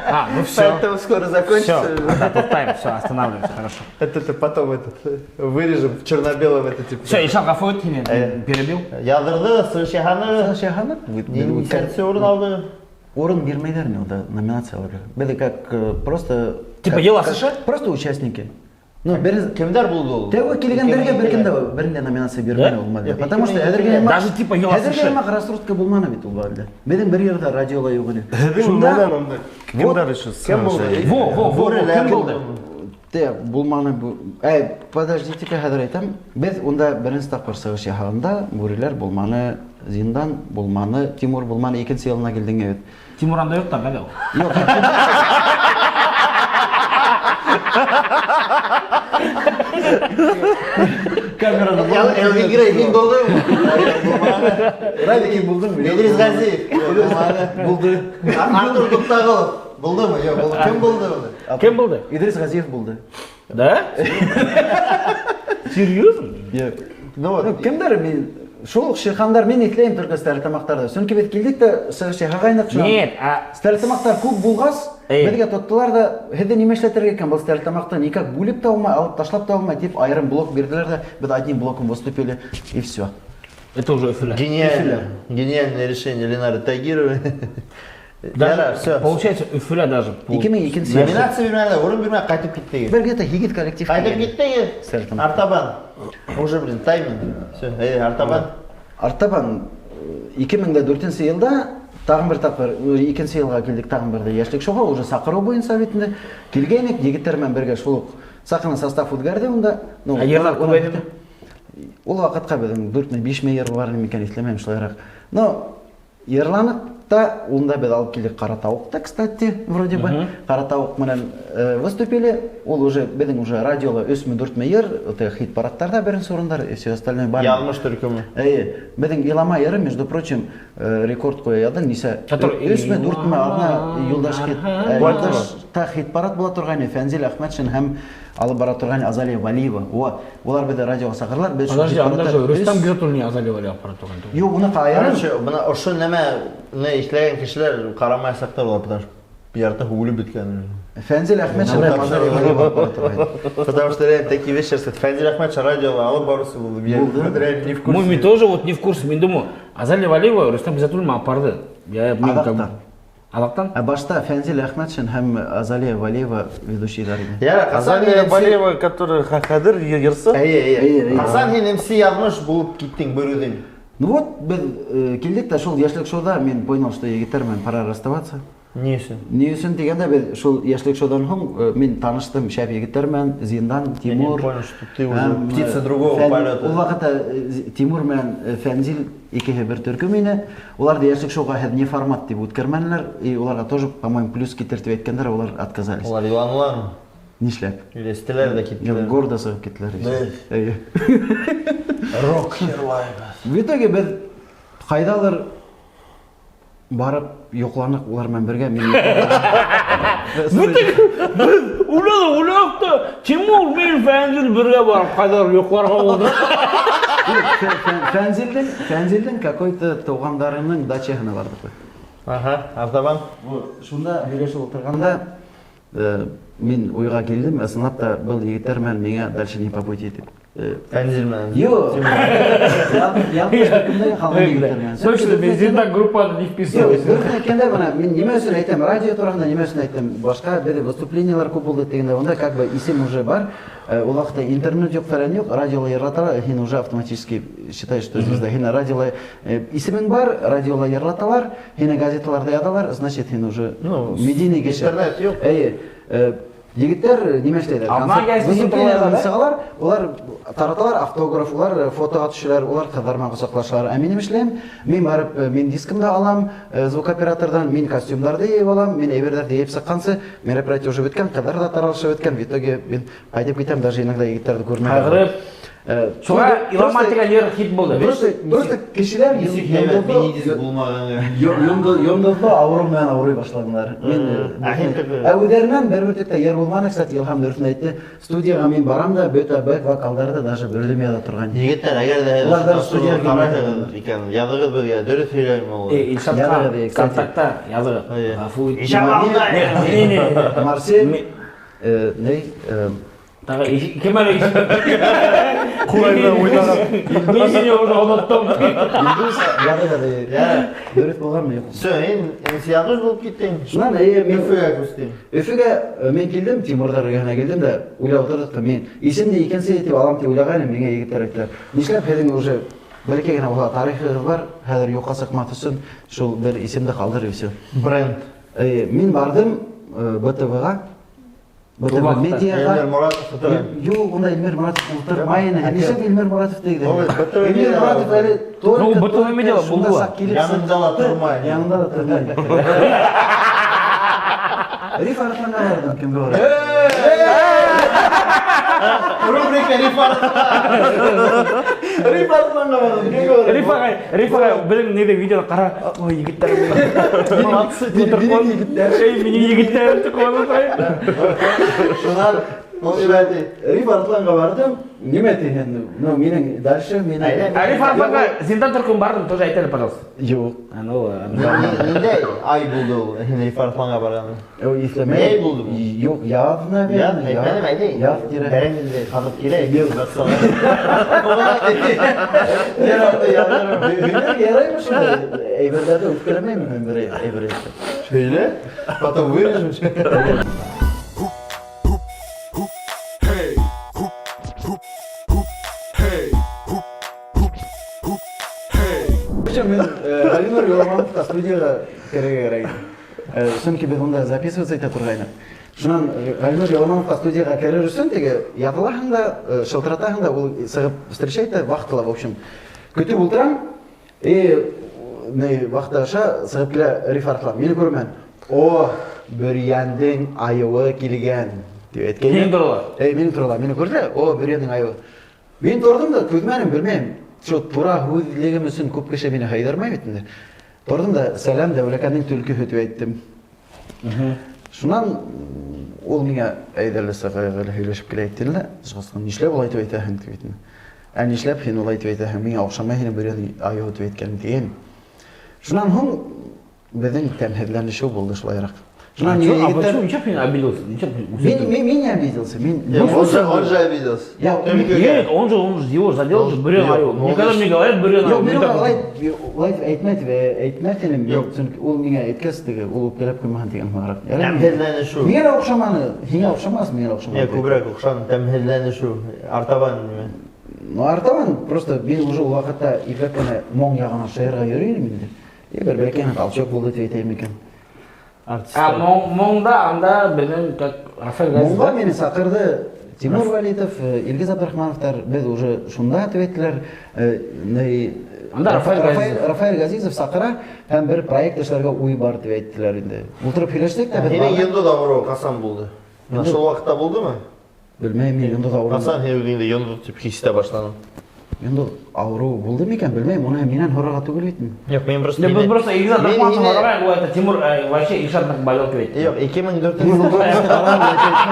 А, ну все. Поэтому скоро закончится. Все, да, туҡтайым, все, останавливаемся, хорошо. Это потом этот вырежем в черно-белом это типа. Все, Илшат, ғәфү ит, һине перебил. Яҙҙырҙы, сығыш яһаны. Сығыш яһаныҡ. Нисәнсе урын алды? Урын бирмәйҙәр ни унда, номинациялар. Беҙ как просто... Типа как- йыл как- асышы? Просто участники. Ну, бер Кемдәр булды ул? Тәүге килгәндәргә бер кем дә берендә номинация бирмәне ул мәлдә. Юҡ, Потому что 2002 хәҙергә аймаҡ- Даже типа йыл хәҙергә асышы. аймаҡ раскрутка булманы бит ул мәлдә. Беҙҙең бер ерҙә радиола юҡ ине. Һеҙҙең Шунда менән унда кемдәр еще? Кем булды? Во, во, во, Бүреләр кем булды? Те булманы бу. Әй, подождите-ка, хәҙер әйтәм. Беҙ унда беренсе тапҡыр сығыш яһағанда бүреләр булманы, Зиндан булманы, Тимур булманы, икенсе йылына килдең бит. Тимур анда юҡ та, ҡайҙа ул? Юҡ. Камераны Элвин Грей һин булдыңмы? Радик һин булдыңмы? Идрис Ғәзиев булманы. Булды. Артур Туҡтағолов булдымы? Юҡ, булды. Кем булды уны? Кем булды? Идрис Ғәзиев булды. Да? Серьезно? Юҡ. Ну вот. Ну, кемдәр мин шул уҡ Шерхандар мин иҫләйем только Стәрлетамаҡтарҙы. Сөнки беҙ килдек тә сығыш яһағайныҡ шунан. Нет, а Стәрлетамаҡтар күп булғас, Эй. беҙгә тоттолар ҙа, һеҙҙе нимә эшләтергә икән был Стәрлетамаҡты никак бүлеп тә алмай, алып ташлап та алмай, тип айырым блок бирҙеләр ҙә, беҙ одним блоком выступили, и все. Это уже Өфөлә. Гениально. Гениальное решение Ленары Тагировой. Даже, Ярар, все. Получается, Өфөлә даже. 2002 йыл. Номинация бирмәне, урын бирмәне, ҡайтып киттегеҙ. Бер где-то һигеҙ коллектив. Ҡайтып килгән. киттегеҙ. Стәрлетамаҡ. Артабан. Уже, блин, тайминг. Все, эй, артабан. Артабан 2004 йылда тағын бер тапҡыр, икенсе йылға килдек тағын бер ҙә йәшлек шоуға, уже саҡырыу буйынса бит инде. Килгәйнек, егеттәр менән бергә шул уҡ саҡырған состав үҙгәрҙе унда. Ну, Ә йырлар күбәйҙеме? Ул ваҡытҡа беҙҙең дүртме, бишме йыр бар микән, иҫләмәйем шулайыраҡ. Но йырланыҡ та, унда беҙ алып килдек Ҡара тауыҡты, кстати, вроде бы. Ҡара тауыҡ менән выступили. Ул уже беҙҙең уже радиола өсмө, дүртме йыр, это хит-парадтарҙа беренсе урындар, и все остальное бар. Яҙмыш төркөмө. Эйе, беҙҙең Илама йыры, между прочим, рекорд ҡуя яҙҙы, нисә Который өсмө, дүртме аҙна юлдаш хит, Илама. юлдашта хит-парад була торғайны, Фәнзил Әхмәтшин һәм алып бара торған Азалия Валиева. О, улар беҙҙе радиоға саҡырҙылар, беҙ шул Подожди, анда хит-парадта же Рөстәм өс- Гизатуллин Азалия Валиева алып бара торған түгел. Юҡ, уныҡы айырым. Короче, бына ошо нәмәне эшләгән кешеләр ҡарамаясаҡтар улар, потому что яртыһы үлеп бөткән. Фәнзил Әхмәтшин һәм Азалия Валиева алып бара торғайны. Потому что реально такие вещи, что Фәнзил Әхмәтшин радиола алып барыусы булды. Я Булды. реально не в курсе. Мы тоже вот не в курсе. Мин думаю, Азалия Валиева Рөстәм Гизатуллин алып барҙы. Я, мин как бы- Аҙаҡтан. Аҙаҡтан? Ә башта Фәнзил Әхмәтшин һәм Азалия Валиева ведущийҙар ине. Ярар, ҡасан Азалия һин MC Валиева, которая хәҙер йырсы. Эйе, эйе. Эйе, эйе. Ҡасан һин MC яҙмыш булып киттең бер үҙең? Ну вот, беҙ килдек тә шул йәшлек шоуда мин понял, что егеттәр менән пора расставаться. Ни өсөн? Ни өсөн тигәндә беҙ шул йәшлек шоуҙан һуң мин таныштым шәп егеттәр менән, Зиндан, Тимур. Я не понял, что ты уже Һәм, птица другого полета. Ул ваҡытта Тимур менән Фәнзил икеһе бер төркөм ине. Уларҙы йәшлек шоуға һеҙ не формат тип үткәрмәнеләр, и уларға тоже, по-моему, плюс китер тип әйткәндәр, улар отказались. Улар иланылармы? Нишләп? Или эстеләр ҙә киттеләр? Гордо сығып киттеләр. Да. Эйе. Рок йырлайбыҙ. В итоге беҙ ҡайҙалыр барып йоҡланыҡ улар менән бергә. Мин Беҙ уйланыҡ, уйланыҡ та, Тимур, мин, Фәнзил бергә барып ҡайҙалыр йоҡларға булдыҡ. Фәнзилдең какой-то туғандарының дачаһына барҙыҡ. Аха, артабан. Вот, шунда һөйләшеп ултырғанда, мин уйға килдем, ысынлап та был егеттәр менән миңә дальше не по пути тип. Фәнзил менән. Юҡ. Яҙмыш төркөмдәге ҡалған егеттәр менән. Точно, мин Зиндан группаны не Юҡ, вписываюсь. дөрөҫөн әйткәндә, бына мин нимә өсөн әйтәм, радио тураһында нимә өсөн әйтәм, башҡа беҙҙә выступлениелар күп булды тигәндә, унда как бы исем уже бар. Ул ваҡытта интернет юҡ, фәлән юҡ, радиола йырлаталар, һин уже автоматически считаешь, что звезда. Һин радиола, исемең бар, радиола йырлаталар, һине газеталарҙа яҙалар, значит, һин уже Ну, медийный кеше. интернет юҡ. Эйе, Егеттәр нимә эшләйҙәр? Обман Выступлениедан сығалар, улар тараталар автограф, улар фотоға төшәләр, улар ҡыҙҙар менән ҡосаҡлашалар. Ә мин нимә эшләйем? Мин барып, мин дискымды алам, звукооператорҙан, мин костюмдарҙы йыйып алам, мин әйберҙәрҙе йыйып сыҡҡансы, мероприятие уже бөткән, ҡыҙҙар ҙа таралышып бөткән. В итоге мин ҡайтып китәм, даже иногда егеттәрҙе күрмәй. Ҡайғырып. Шуға Илама тигән йыр хит булды. Просто кешеләр йондоҙло ауырыу менән ауырый башланылар. Мин ә үҙҙәренән бер бөртөк тә йыр булманы, кстати, Илһам дөрөҫөн әйтте. Студияға мин барам да, бөтә бэк вокалдарҙы даже бер яҙа торған. Егеттәр, әгәр ҙә Улар даже студияға ҡарайһығыҙ икән, яҙығыҙ беҙгә, дөрөҫ һөйләйме ул? Илшатҡа контактта яҙығыҙ. Ғәфү ит. Не, Марсель, ней, Тағы кем әле? Ҡулайҙа уйнаған. Мин һине уже оноттом. Илдус яҙығыҙ. Дөрөҫ булғанмы, юҡмы? Все, һин яҙыш булып киттең. Шунан мин Өфөгә күстең. Өфөгә мин килдем, Тимурҙар эргәһенә килдем дә уйлап ултырҙыҡ та, мин исемде икенсе итеп алам тип уйлағайным, миңә егеттәр әйттеләр. Нишләп һеҙҙең уже бәләкәй генә булһа тарихығыҙ бар, хәҙер юҡҡа сыҡмаҫ өсөн шул бер исемде ҡалдыр, и все. Бренд. Мин барҙым БТВ-ға, БТВ медиаға. Эльмир Моратов ултыра. Юҡ, унда Эльмир Моратов ултырмай ине. Нишләп Эльмир Моратов тигеҙ? Ул БТВ Эльмир Моратов әле Ну, БТВ медиа шунда булды. саҡ килеп Янында ла сыҡты. тормай. Янында ла тормай. Риф Арыҫланға барҙым, кемгә барам? Рубрика Риф Арыҫлан. Риф Арыҫланға барҙым, кемгә барам? Риф ағай, Риф ағай, беҙҙең ниҙе видеоны ҡара. Ой, егеттәр. Минең егеттәр. Эй, минең егеттәрем тип ҡыуанып. Шунан ул нимә ти? Риф Арыҫланға барҙым. Нимә тиһең? Ну, минең дальше минең. Ә Риф Арыҫланға зиндан төркөм барҙым, тоже әйт әле, пожалуйста. Юҡ. Ну, ладно. Ниндәй ай булды ул һин Риф Арыҫланға барғанда? Ой, иҫләмәй. Ней булды был? Юҡ, яҙ, наверное. Яҙ, әйтмәнем, әйҙә. Яҙ тирә. Бәрәңгене ҡаҙып килә, Һөйләр яраймы шундай? Әйберҙәрҙе үпкәләмәймен мин бер әйбер әйтеп. Һөйлә, потом вырежем. Hey, hoop, hoop, hoop, hey, hoop, hoop, hoop, hey. Причем мин Ғәлинур Юламановҡа студияға керергә кәрәк ине. Сөнки беҙ унда записываться итә торғайныҡ. Шунан Ғәлинур Юламановҡа студияға керер өсөн теге яҙылаһың да, шылтыратаһың да, ул сығып встречать итә, вахтала, в общем. Көтөп ултырам, и ни вахта аша сығып килә Риф Арыҫлан. Мине күрмән. О, Бөрйәндең айыуы килгән тип әйткәйне. Һинең турала? Эй, минең турала. Мине күрҙе, о, Бөрйәндең айыуы. Мин торҙом да, түҙмәнем, белмәйем. Шул тура һүҙлегем өсөн күп кеше мине һыйҙырмай бит инде. Торҙом да, сәләм Дәүләкәндең төлкөһө тип әйттем. Шунан ул миңә әйҙәле сығайыҡ әле һөйләшеп киләйек тине лә, сығасҡан, нишләп улай тип әйтәһең тип әйтте. Ә нишләп һин улай тип әйтәһең, миңә оҡшамай һине Бөрйәндең айыуы тип әйткәнем тигән. Шунан һуң беҙҙең тәмһеҙләнешеү булды шулайыраҡ. Шунан А чё, а егеттәр почему, ничего не обиделся? Ничего не Мин, мин, мин не обиделся. Мин, Нет, он же обиделся. Я, Нет, он же его задел же Бөрйән Юҡ, айыу. ну, Никогда он мне говорят Бөрйән Юҡ, айыу. мин Мин уға такой, улай әйтмәҫ, әйтмәҫ инем. Юҡ. Сөнки ул миңә әйткәс, теге, ул үпкәләп ҡуймаһын тигән һымағыраҡ. Тәмһеҙләнешеү. Миңә лә оҡшаманы, һиңә оҡшамаҫ, миңә лә оҡшаманы. Миңә күберәк оҡшаны тәмһеҙләнешеү. Артабан нимә? Ну, артабан, просто мин уже ул ваҡытта ипләп кенә моң яғына шайырға йөрөй инем инде. И бер бәләкәй генә толчок булды тип әйтәйем икән. А моңда анда беҙҙең как Рафаэль Газиз, Моңға да? мине саҡырҙы Тимур Вәлитов, Илгиз Абдрахмановтар, беҙ уже шунда тип әйттеләр. Анда Рафаэль Газизов. Рафаэль Газизов саҡыра һәм бер проект эшләргә уй бар тип әйттеләр инде. Ултырып һөйләштек тә беҙ Һинең барҙыҡ. йондоҙ ауырыуы ҡасан булды? Мына шул ваҡытта булдымы? Белмәйем, мин йондоҙ ауырыуы. Ҡасан һин үҙеңде йондоҙ тип хис итә башланың? Йондоҙ ауырыуы булды микән, белмәйем, уны минән һорарға түгел бит. Юҡ, мин просто Нет, мине- просто Илгиз мин Абдрахманов һине- һорағайым, ул это Тимур, вообще Илшат ныҡ болел тип әйтте. Юҡ, ике мең дүртенсе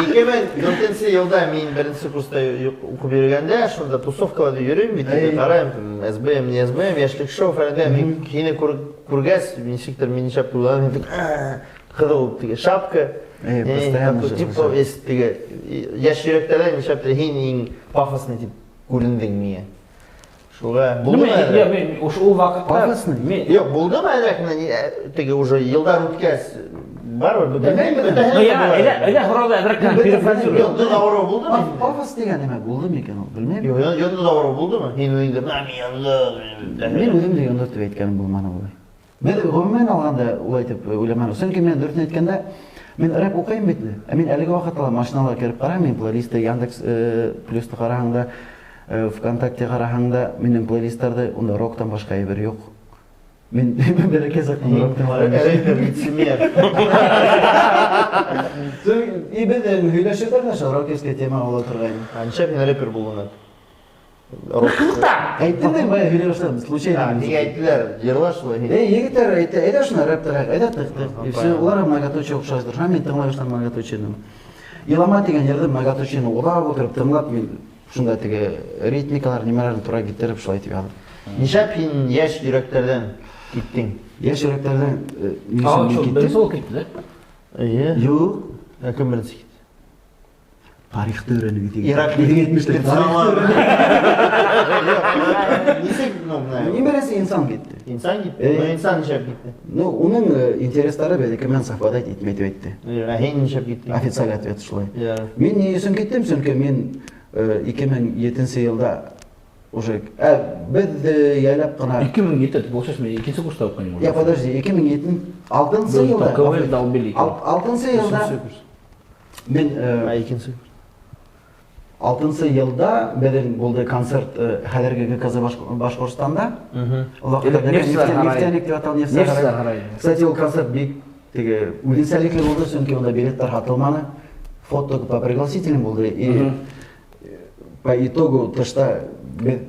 Ике мең дүртенсе йылда мин беренсе курста уҡып йөрөгәндә, шунда тусовкаларҙа йөрөйөм бит, инде ҡарайым, там, СБМ, не СБМ, йәшлек шоу, фәлән, мин һине күргәс, нисектер мин нишләп уйланым, мин так, ҡыҙыл теге шапка, Эй, постоянно такой, же типа, слышал. весь теге, йәш йөрәктәрҙән нишләптер һин иң пафосный тип күрендең миңә. Шуға Ну, булдымы мин, әле? я, мин, уж ул ваҡытта Пафосный? мин- Юҡ, булдымы әле, менә ни, теге уже йылдар үткәс, барыбер бөтәһе бөтәһе Ну, я, әле, әле һорауҙы әҙерәк кенә перефразирую. Йондоҙ ауырыуы булдымы? Пафос тигән нимә булды микән ул, белмәйем. Юҡ, йондоҙ ауырыуы булдымы? Һин үҙеңде, мына мин йондоҙ. Мин үҙем дә йондоҙ тип әйткәнем булманы улай. Беҙ ғөмүмән алғанда улай тип уйламаным. Сөнки мин дөрөҫөн әйткәндә, Мин рэп уҡыйым бит инде. Ә мин әлеге ваҡытта ла машинала кереп ҡарайым, мин плейлисты Яндекс Плюсты ҡараһаң да, ВКонтакте ҡараһаң да, минең плейлистларҙа унда роктан башҡа әйбер юҡ. Мин бәләкәй саҡтан рок тыңлаған кеше. Рэпер лицемер. И беҙ һөйләшеп торҙоҡ, шул рокерский тема була торғайны. А нишләп һин рэпер булдың? Әйттем дә, бая һөйләй башланым, случайно. Ниңә әйттеләр? Йырла шулай. Эй, егеттәр әйтте, әйҙә шуны рэп тығайыҡ, әйҙә тыҡ тыҡ. И все, улар Многоточие оҡшаштыр. Һәм мин тыңлай башланым Многоточиены. Илама тигән йырҙы Многоточиены улап ултырып тыңлап, мин шунда теге ритмикалар, нимәләрен тура китереп шулай итеп яҙҙым. Нишләп һин йәш йөрәктәрҙән киттең? Йәш йөрәктәрҙән ни А өсөн он мин что, киттем? беренсе булып китте, да? Эйе. Юҡ. Ә кем беренсе китте? Тарихты өйрәнеп итегеҙ. Ирак Нигеҙ Нисек, ну, менә. Иң беренсе инсан китте. Инсан китте. Э. Ну, инсан нишләп китте? Ну, уның интереслары беҙҙеке менән совпадать итмәй тип әйтте. Ә һин нишләп киттең? Официаль ответ шулай. Я. Мин ни өсөн киттем? Сөнки мин 2007 йылда уже беҙ яйлап ҡына 2007, получается, мин икенсе курста уҡыйым. Я, подожди, 2007 алтынсы Был йылда. КВН долбили. Алтынсы йылда мин А икенсе алтынсы йылда беҙҙең булды концерт хәҙерге ГКЗ Башҡортостанда. Ул ваҡытта Нефтселәр һарайы. Нефтяник тип аталған Нефтселәр Нефтселәр һарайы. һарайы. Кстати, ул концерт бик теге үҙенсәлекле булды, сөнки унда билеттар һатылманы. Вход только по пригласительным булды. И по итогу тышта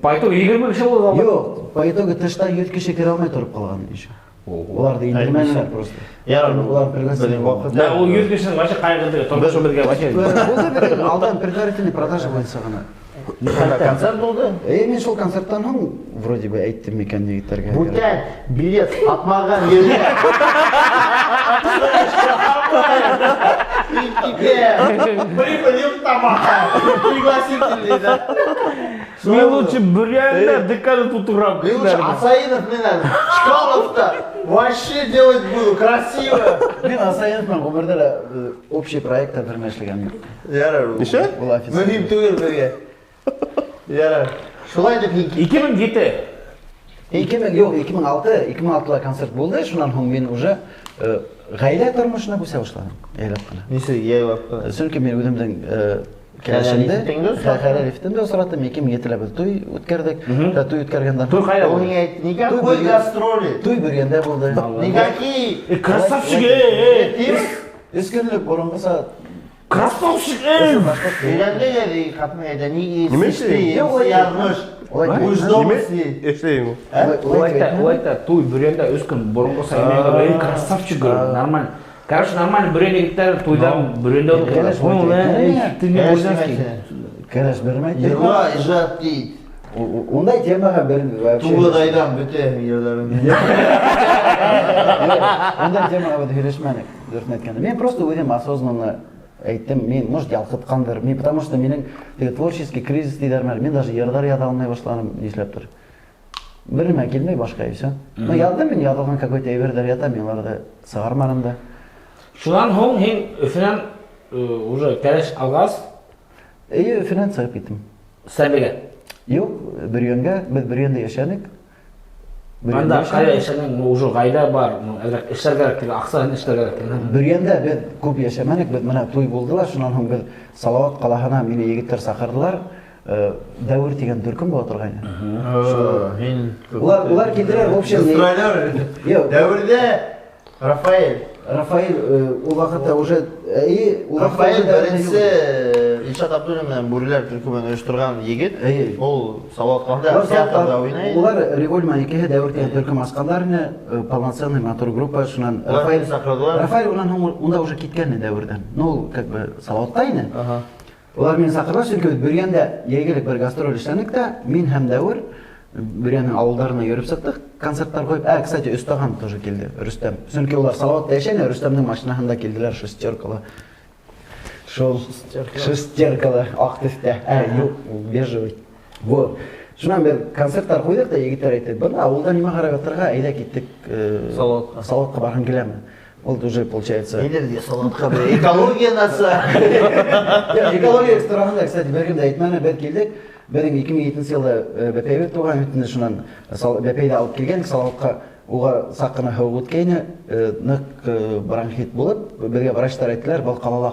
По итогу 20 кеше булды залда. Юҡ, по итогу тышта 100 кеше керә алмай тороп ҡалған еще. Уларҙы индермәнеләр просто. Ярар, Улар пригласили. беҙҙең ваҡыт. Да, ул 100 кешенең вообще ҡайғырҙы, тормошо беҙгә вообще. Булды беҙҙең алдан предварительный продажа буйынса ғына. Шунда концерт булды. Мин шул концерттан һуң вроде бы әйттем микән егеттәргә. Бүтән билет һатмаған ерҙә. Прибыль тамаҡ. Пригласительный, да. Мин лучше Бөрйәндә ДК-ны тутырам. Мин лучше Асаинов менән Чкаловта вообще делать буду красиво. Мин Асаинов менән ғүмерҙә лә общий проектта бер эшләгән юҡ. Ярар. Нисә? Ул официаль. Мөһим түгел беҙгә. Ярар. Шулай тип һин 2007. 2000 юҡ, 2006, 2006-ла концерт булды, шунан һуң мин уже ғаилә тормошона күсә башланым, яйлап ҡына. Нисек яйлап ҡына? Сөнки мин үҙемдең кәләшемде, Хәләл итеңде осраттың. хәләл итемде осраттым, 2007-лә беҙ туй үткәрҙек. Ә туй үткәргәндән Туй ҡайҙа Ул булды? һиңә әйтте, никакой Туй гастроли. Туй Бөрйәндә булды. Никакие. Красавчик, эй, эй. Өс көнлөк боронғоса Красавчик, эй. Өйләндек әле, ҡатын әйтә, ни Нимә эшләйем, Юҡ, яҙмыш. Улай Үҙ Нимә дома эшләйем ул? Ул әйтә, ул әйтә, туй Бөрйәндә өс көн боронғоса эй, красавчик, говорю, нормально. Короче, нормально, Бөрйән егеттәре туйҙан Бөрйәндә Кәләш Понял, эй, ты не бурзянский. Кәләш бермәй. Йырла, ижат тей. Ундай темаға бер вообще. Туғыҙайҙан бөтә йырҙарың. Ундай темаға беҙ һөйләшмәнек, дөрөҫөн әйткәндә. Мин просто үҙем осознанно әйттем, мин, может, ялҡытҡандыр. Мин, потому что минең теге творческий кризис тиҙәр мәле. Мин даже йырҙар яҙа алмай башланым, нишләптер. Бер нәмә килмәй башҡа, и все. Ну, яҙҙым мин, яҙылған какой-то әйберҙәр ята, мин уларҙы сығарманым да. Шунан һуң һин Өфөнән уже кәләш алғас Эйе, Өфөнән сығып киттем. Стәрлегә. Юҡ, Бөрйәнгә, беҙ Бөрйәндә йәшәнек. Бөрйәндә Анда ҡайҙа йәшәнек. йәшәнең, ну, уже ғаилә бар, ну, әҙерәк эшләргә кәрәк, теге аҡсаһын эшләргә кәрәк. Бөрйәндә беҙ күп йәшәмәнек, беҙ менә туй булды ла, шунан һуң беҙ Салауат ҡалаһына мине егеттәр саҡырҙылар. Дәүер тигән төркөм була торғайны. Һин Улар килделәр, в общем, Гастролер. Юҡ. Дәүерҙә Рафаэль. Рафаэль ул ваҡытта уже и ул ваҡытта Рафаэль уже дәүерҙә беренсе юҡ. Илшат Абдуллин менән Бүреләр төркөмөн ойошторған егет. Эйе. Ул Салауат ҡалаһында Улар театрҙа уйнай. Улар Револьма икеһе Дәүер тигән төркөм асҡандар ине, полноценный мотор группа, шунан Улар Рафаэль саҡырҙылар. Рафаэль унан һуң унда уже киткән ине Дәүерҙән. Ну, ул как бы Салауатта ине. Аһа. Улар мине саҡырҙылар, сөнки беҙ Бөрйәндә йәйгелек бер гастроль эшләнек тә, мин һәм Дәүер Бөрйәнең ауылдарына йөрөп сыҡтыҡ, концерттар ҡуйып. Ә, кстати, Өстаған тоже килде, Рөстәм. Сөнки улар Салауатта йәшәне, Рөстәмдең машинаһында килделәр, шестеркала. Шул шестеркала, аҡ төҫтә. Ә, юҡ, ул бежевый. Вот. Шунан бер концерттар ҡуйҙыҡ та, егеттәр әйтте, бына ауылда нимә ҡарап ятырға, әйҙә киттек, Салауатҡа. Салауатҡа барғың киләме? Ул уже получается. Ниләргә Салауатҡа бер экология наса. Юҡ, экология тураһында, кстати, бер кем дә әйтмәне, беҙ килдек. Беҙҙең 2007 йылда бәпәйебеҙ тыуған, бит инде шунан бәпәйҙе алып килгән Салауатҡа. Уға саҡ ҡына һыуыҡ үткәйне, ныҡ бронхит булып, беҙгә врачтар әйттеләр, был ҡалала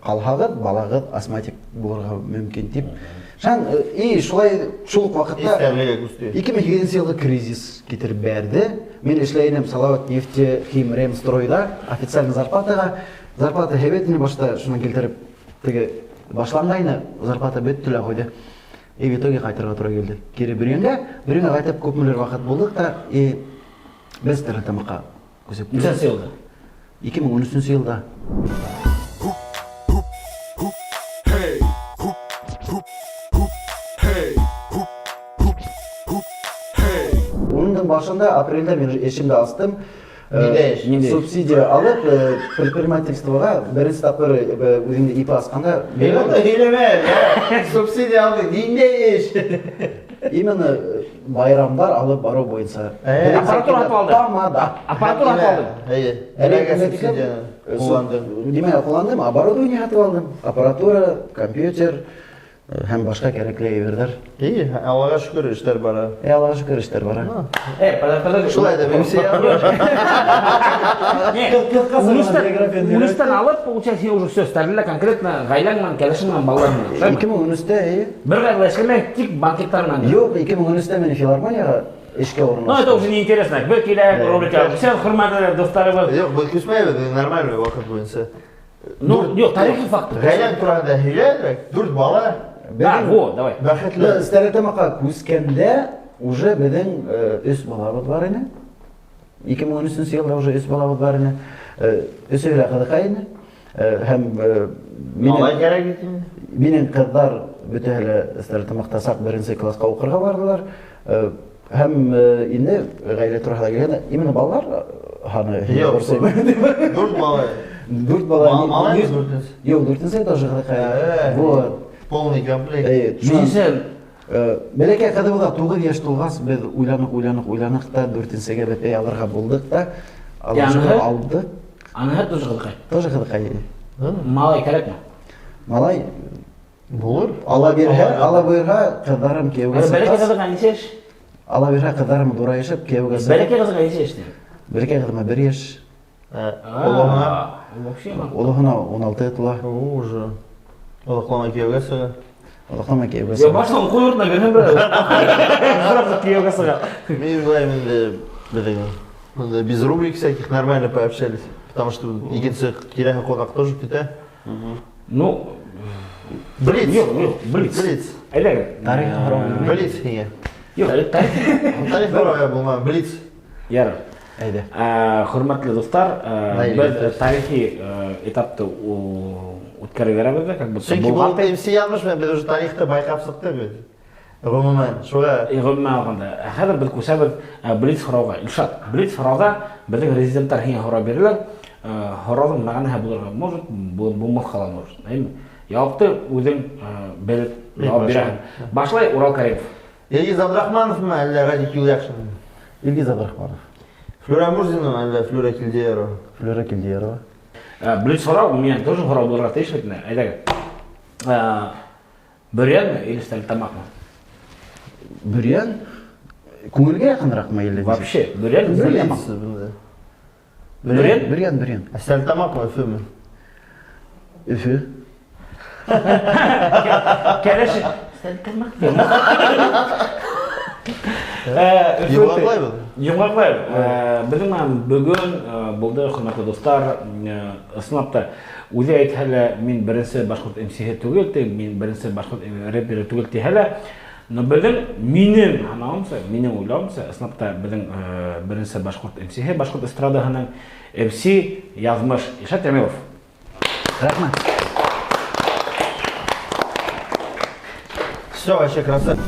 ҡалһағыҙ, балағыҙ астматик булырға мөмкин тип. Шунан, и шулай шул уҡ ваҡытта 2008 йылғы кризис китереп бәрҙе. Мин эшләй инем Салават нефтехимремстройҙа, официальный зарплатаға. Зарплата һәйбәт ине башта, шунан килтереп теге башланғайны, зарплата бөттө лә ҡуйҙы. И в итоге ҡайтырға тура килде. Кире Бөрйәнгә, Бөрйәнгә ҡайтып күпмелер ваҡыт булдыҡ та, и беҙ Стәрлетамаҡҡа күсеп киттек. Нисәнсе йылда? 2013 йылда. Hey, hoop, hoop, hoop, hey, hoop, hoop, hoop, hey. Уның башында апрелдә мин эшемде астым. Ниндәй эш? Ниндәй? Субсидия алып, предпринимательствоға беренсе тапҡыр үҙемде ИП асҡанда Мин уны һөйләмә, субсидия алдың, ниндәй эш? Именно байрамдар алып барыу буйынса. Аппаратура һатып алдың? Тамада. Аппаратура һатып алдың? Эйе. Әлегә субсидияны ҡулландың. Нимә ҡулландым? Оборудование һатып алдым. Аппаратура, компьютер һәм башҡа кәрәкле әйберҙәр. И, Аллаға шөкөр, эштәр бара. Аллаға шөкөр, эштәр бара. Подожди. Шулай ҙа, мин Унөстән алып, получается, һин уже все, стабильно, конкретно ғаиләң менән, кәләшең менән, балаларың менән. 2013-тә, эйе. Бер ҡайҙа ла эшләмәй, тик банкеттар менән. Юҡ, 2013-тә мин филармонияға эшкә урынлаштым. Ну, это уже неинтересно. Бер килә рубрика. Все, хөрмәтле дуҫтарыбыҙ. Юҡ, беҙ күсмәйбеҙ, нормально ваҡыт буйынса. Ну, юҡ, тарихи факт. Ғаиләң тураһында һөйлә, 4 бала. Да, во, давай. Бәхетле. Стәрлетамаҡҡа күскәндә уже беҙҙең 3 балабыҙ бар ине. 2013 йылда уже 3 балабыҙ бар ине. Өсөһө лә ҡыҙыҡай ине. Һәм Малай кәрәк бит инде. Минең ҡыҙҙар бөтәһе лә Стәрлетамаҡта саҡ беренсе класҡа уҡырға барҙылар. Һәм инде ғаилә тураһында килгәндә, именно балалар һаны Юҡ, борсой. 4 бала. 4 бала. Малай дүртенсе? Юҡ, дүртенсе тоже ҡыҙыҡай. Вот. Полный комплект. Нисә? Бәләкәй ҡыҙыбыҙға 9 йәш тулғас, беҙ уйланыҡ, уйланыҡ, уйланыҡ та дүртенсегә бәпәй алырға булдыҡ та. Алдыҡ. Аныһы тоже ҡыҙыҡай. Тоже ҡыҙыҡай. Малай кәрәкме? Малай булыр. Ала бирһә, ала буйырға ҡыҙҙарым кейәүгә Бәләкәй сыҡҡас. ҡыҙыға нисә йәш? Ала бирһә ҡыҙҙарым ҙурайышып кейәүгә сыҡҡас. Бәләкәй ҡыҙға нисә йәш? Бәләкәй ҡыҙыма 1 йәш. Олоһона? Вообще ма? Олоһона 16 тула. Уже. Оҙаҡламай кейәүгә сыға. Оҙаҡламай кейәүгә Я сыға. башта уҡыу йортона бирһәм бер. Сразу кейәүгә сыға. Мин уйлайым инде беҙҙең бында без рубрик всяких нормально пообщались, потому что икенсе киләһе ҡунаҡ тоже көтә. Ну, Блиц. Юҡ, юҡ, блиц. Блиц. Әйҙәгеҙ. Тарих һорау бирмәй. Блиц һиңә. Юҡ, тарих. Тарих һорауға булмай, блиц. Ярар. Әйҙә. Хөрмәтле дуҫтар, беҙ тарихи этапты үткәреп бирәбеҙ ҙә, как будто Сөнки был булған. MC яҙмыш менән беҙ уже тарихты байҡап сыҡтыҡ бит. Ғөмүмән, шуға Ғөмүмән алғанда, хәҙер беҙ күсәбеҙ блиц һорауға. Илшат, блиц һорауҙа беҙҙең резиденттар һиңә һорау бирәләр. Һорауҙың мәғәнәһе булырға может, булмаҫҡа ла может. Әйме? Яуапты үҙең белеп яуап бирәһең. Башлай Урал Каримов. Илгиз Абдрахмановмы әллә Радик Юльяшинмы? Илгиз Абдрахманов. Флюра Мурзинова әллә Флюра Килдиярова? Флюра Килдиярова. Блиц һорау, у меня тоже һорау булырға тейеш бит инде. Әйҙәгеҙ. Бөрйәнме или Стәрлетамаҡмы? Бөрйән күңелгә яҡыныраҡмы әллә нисек? Вообще, Бөрйән, Стәрлетамаҡ. Бөрйән, Бөрйән? Бөрйән, Бөрйән. Ә Стәрлетамаҡмы, Өфөмө? Өфө. Кәләш Стәрлетамаҡ. Йомғаҡлайбыҙ. Йомғаҡлайбыҙ. Беҙҙең менән бөгөн булды, хөрмәтле дуҫтар, ысынлап та үҙе әйтһә лә, мин беренсе башҡорт МС-һе түгел, ти, мин беренсе башҡорт рэперы түгел тиһә лә, но беҙҙең, минең һанауымса, минең уйлауымса, ысынлап та беҙҙең беренсе башҡорт МС-һе, башҡорт эстрадаһының МС яҙмыш Илшат Ямилов. Рәхмәт. Все, вообще красавчик.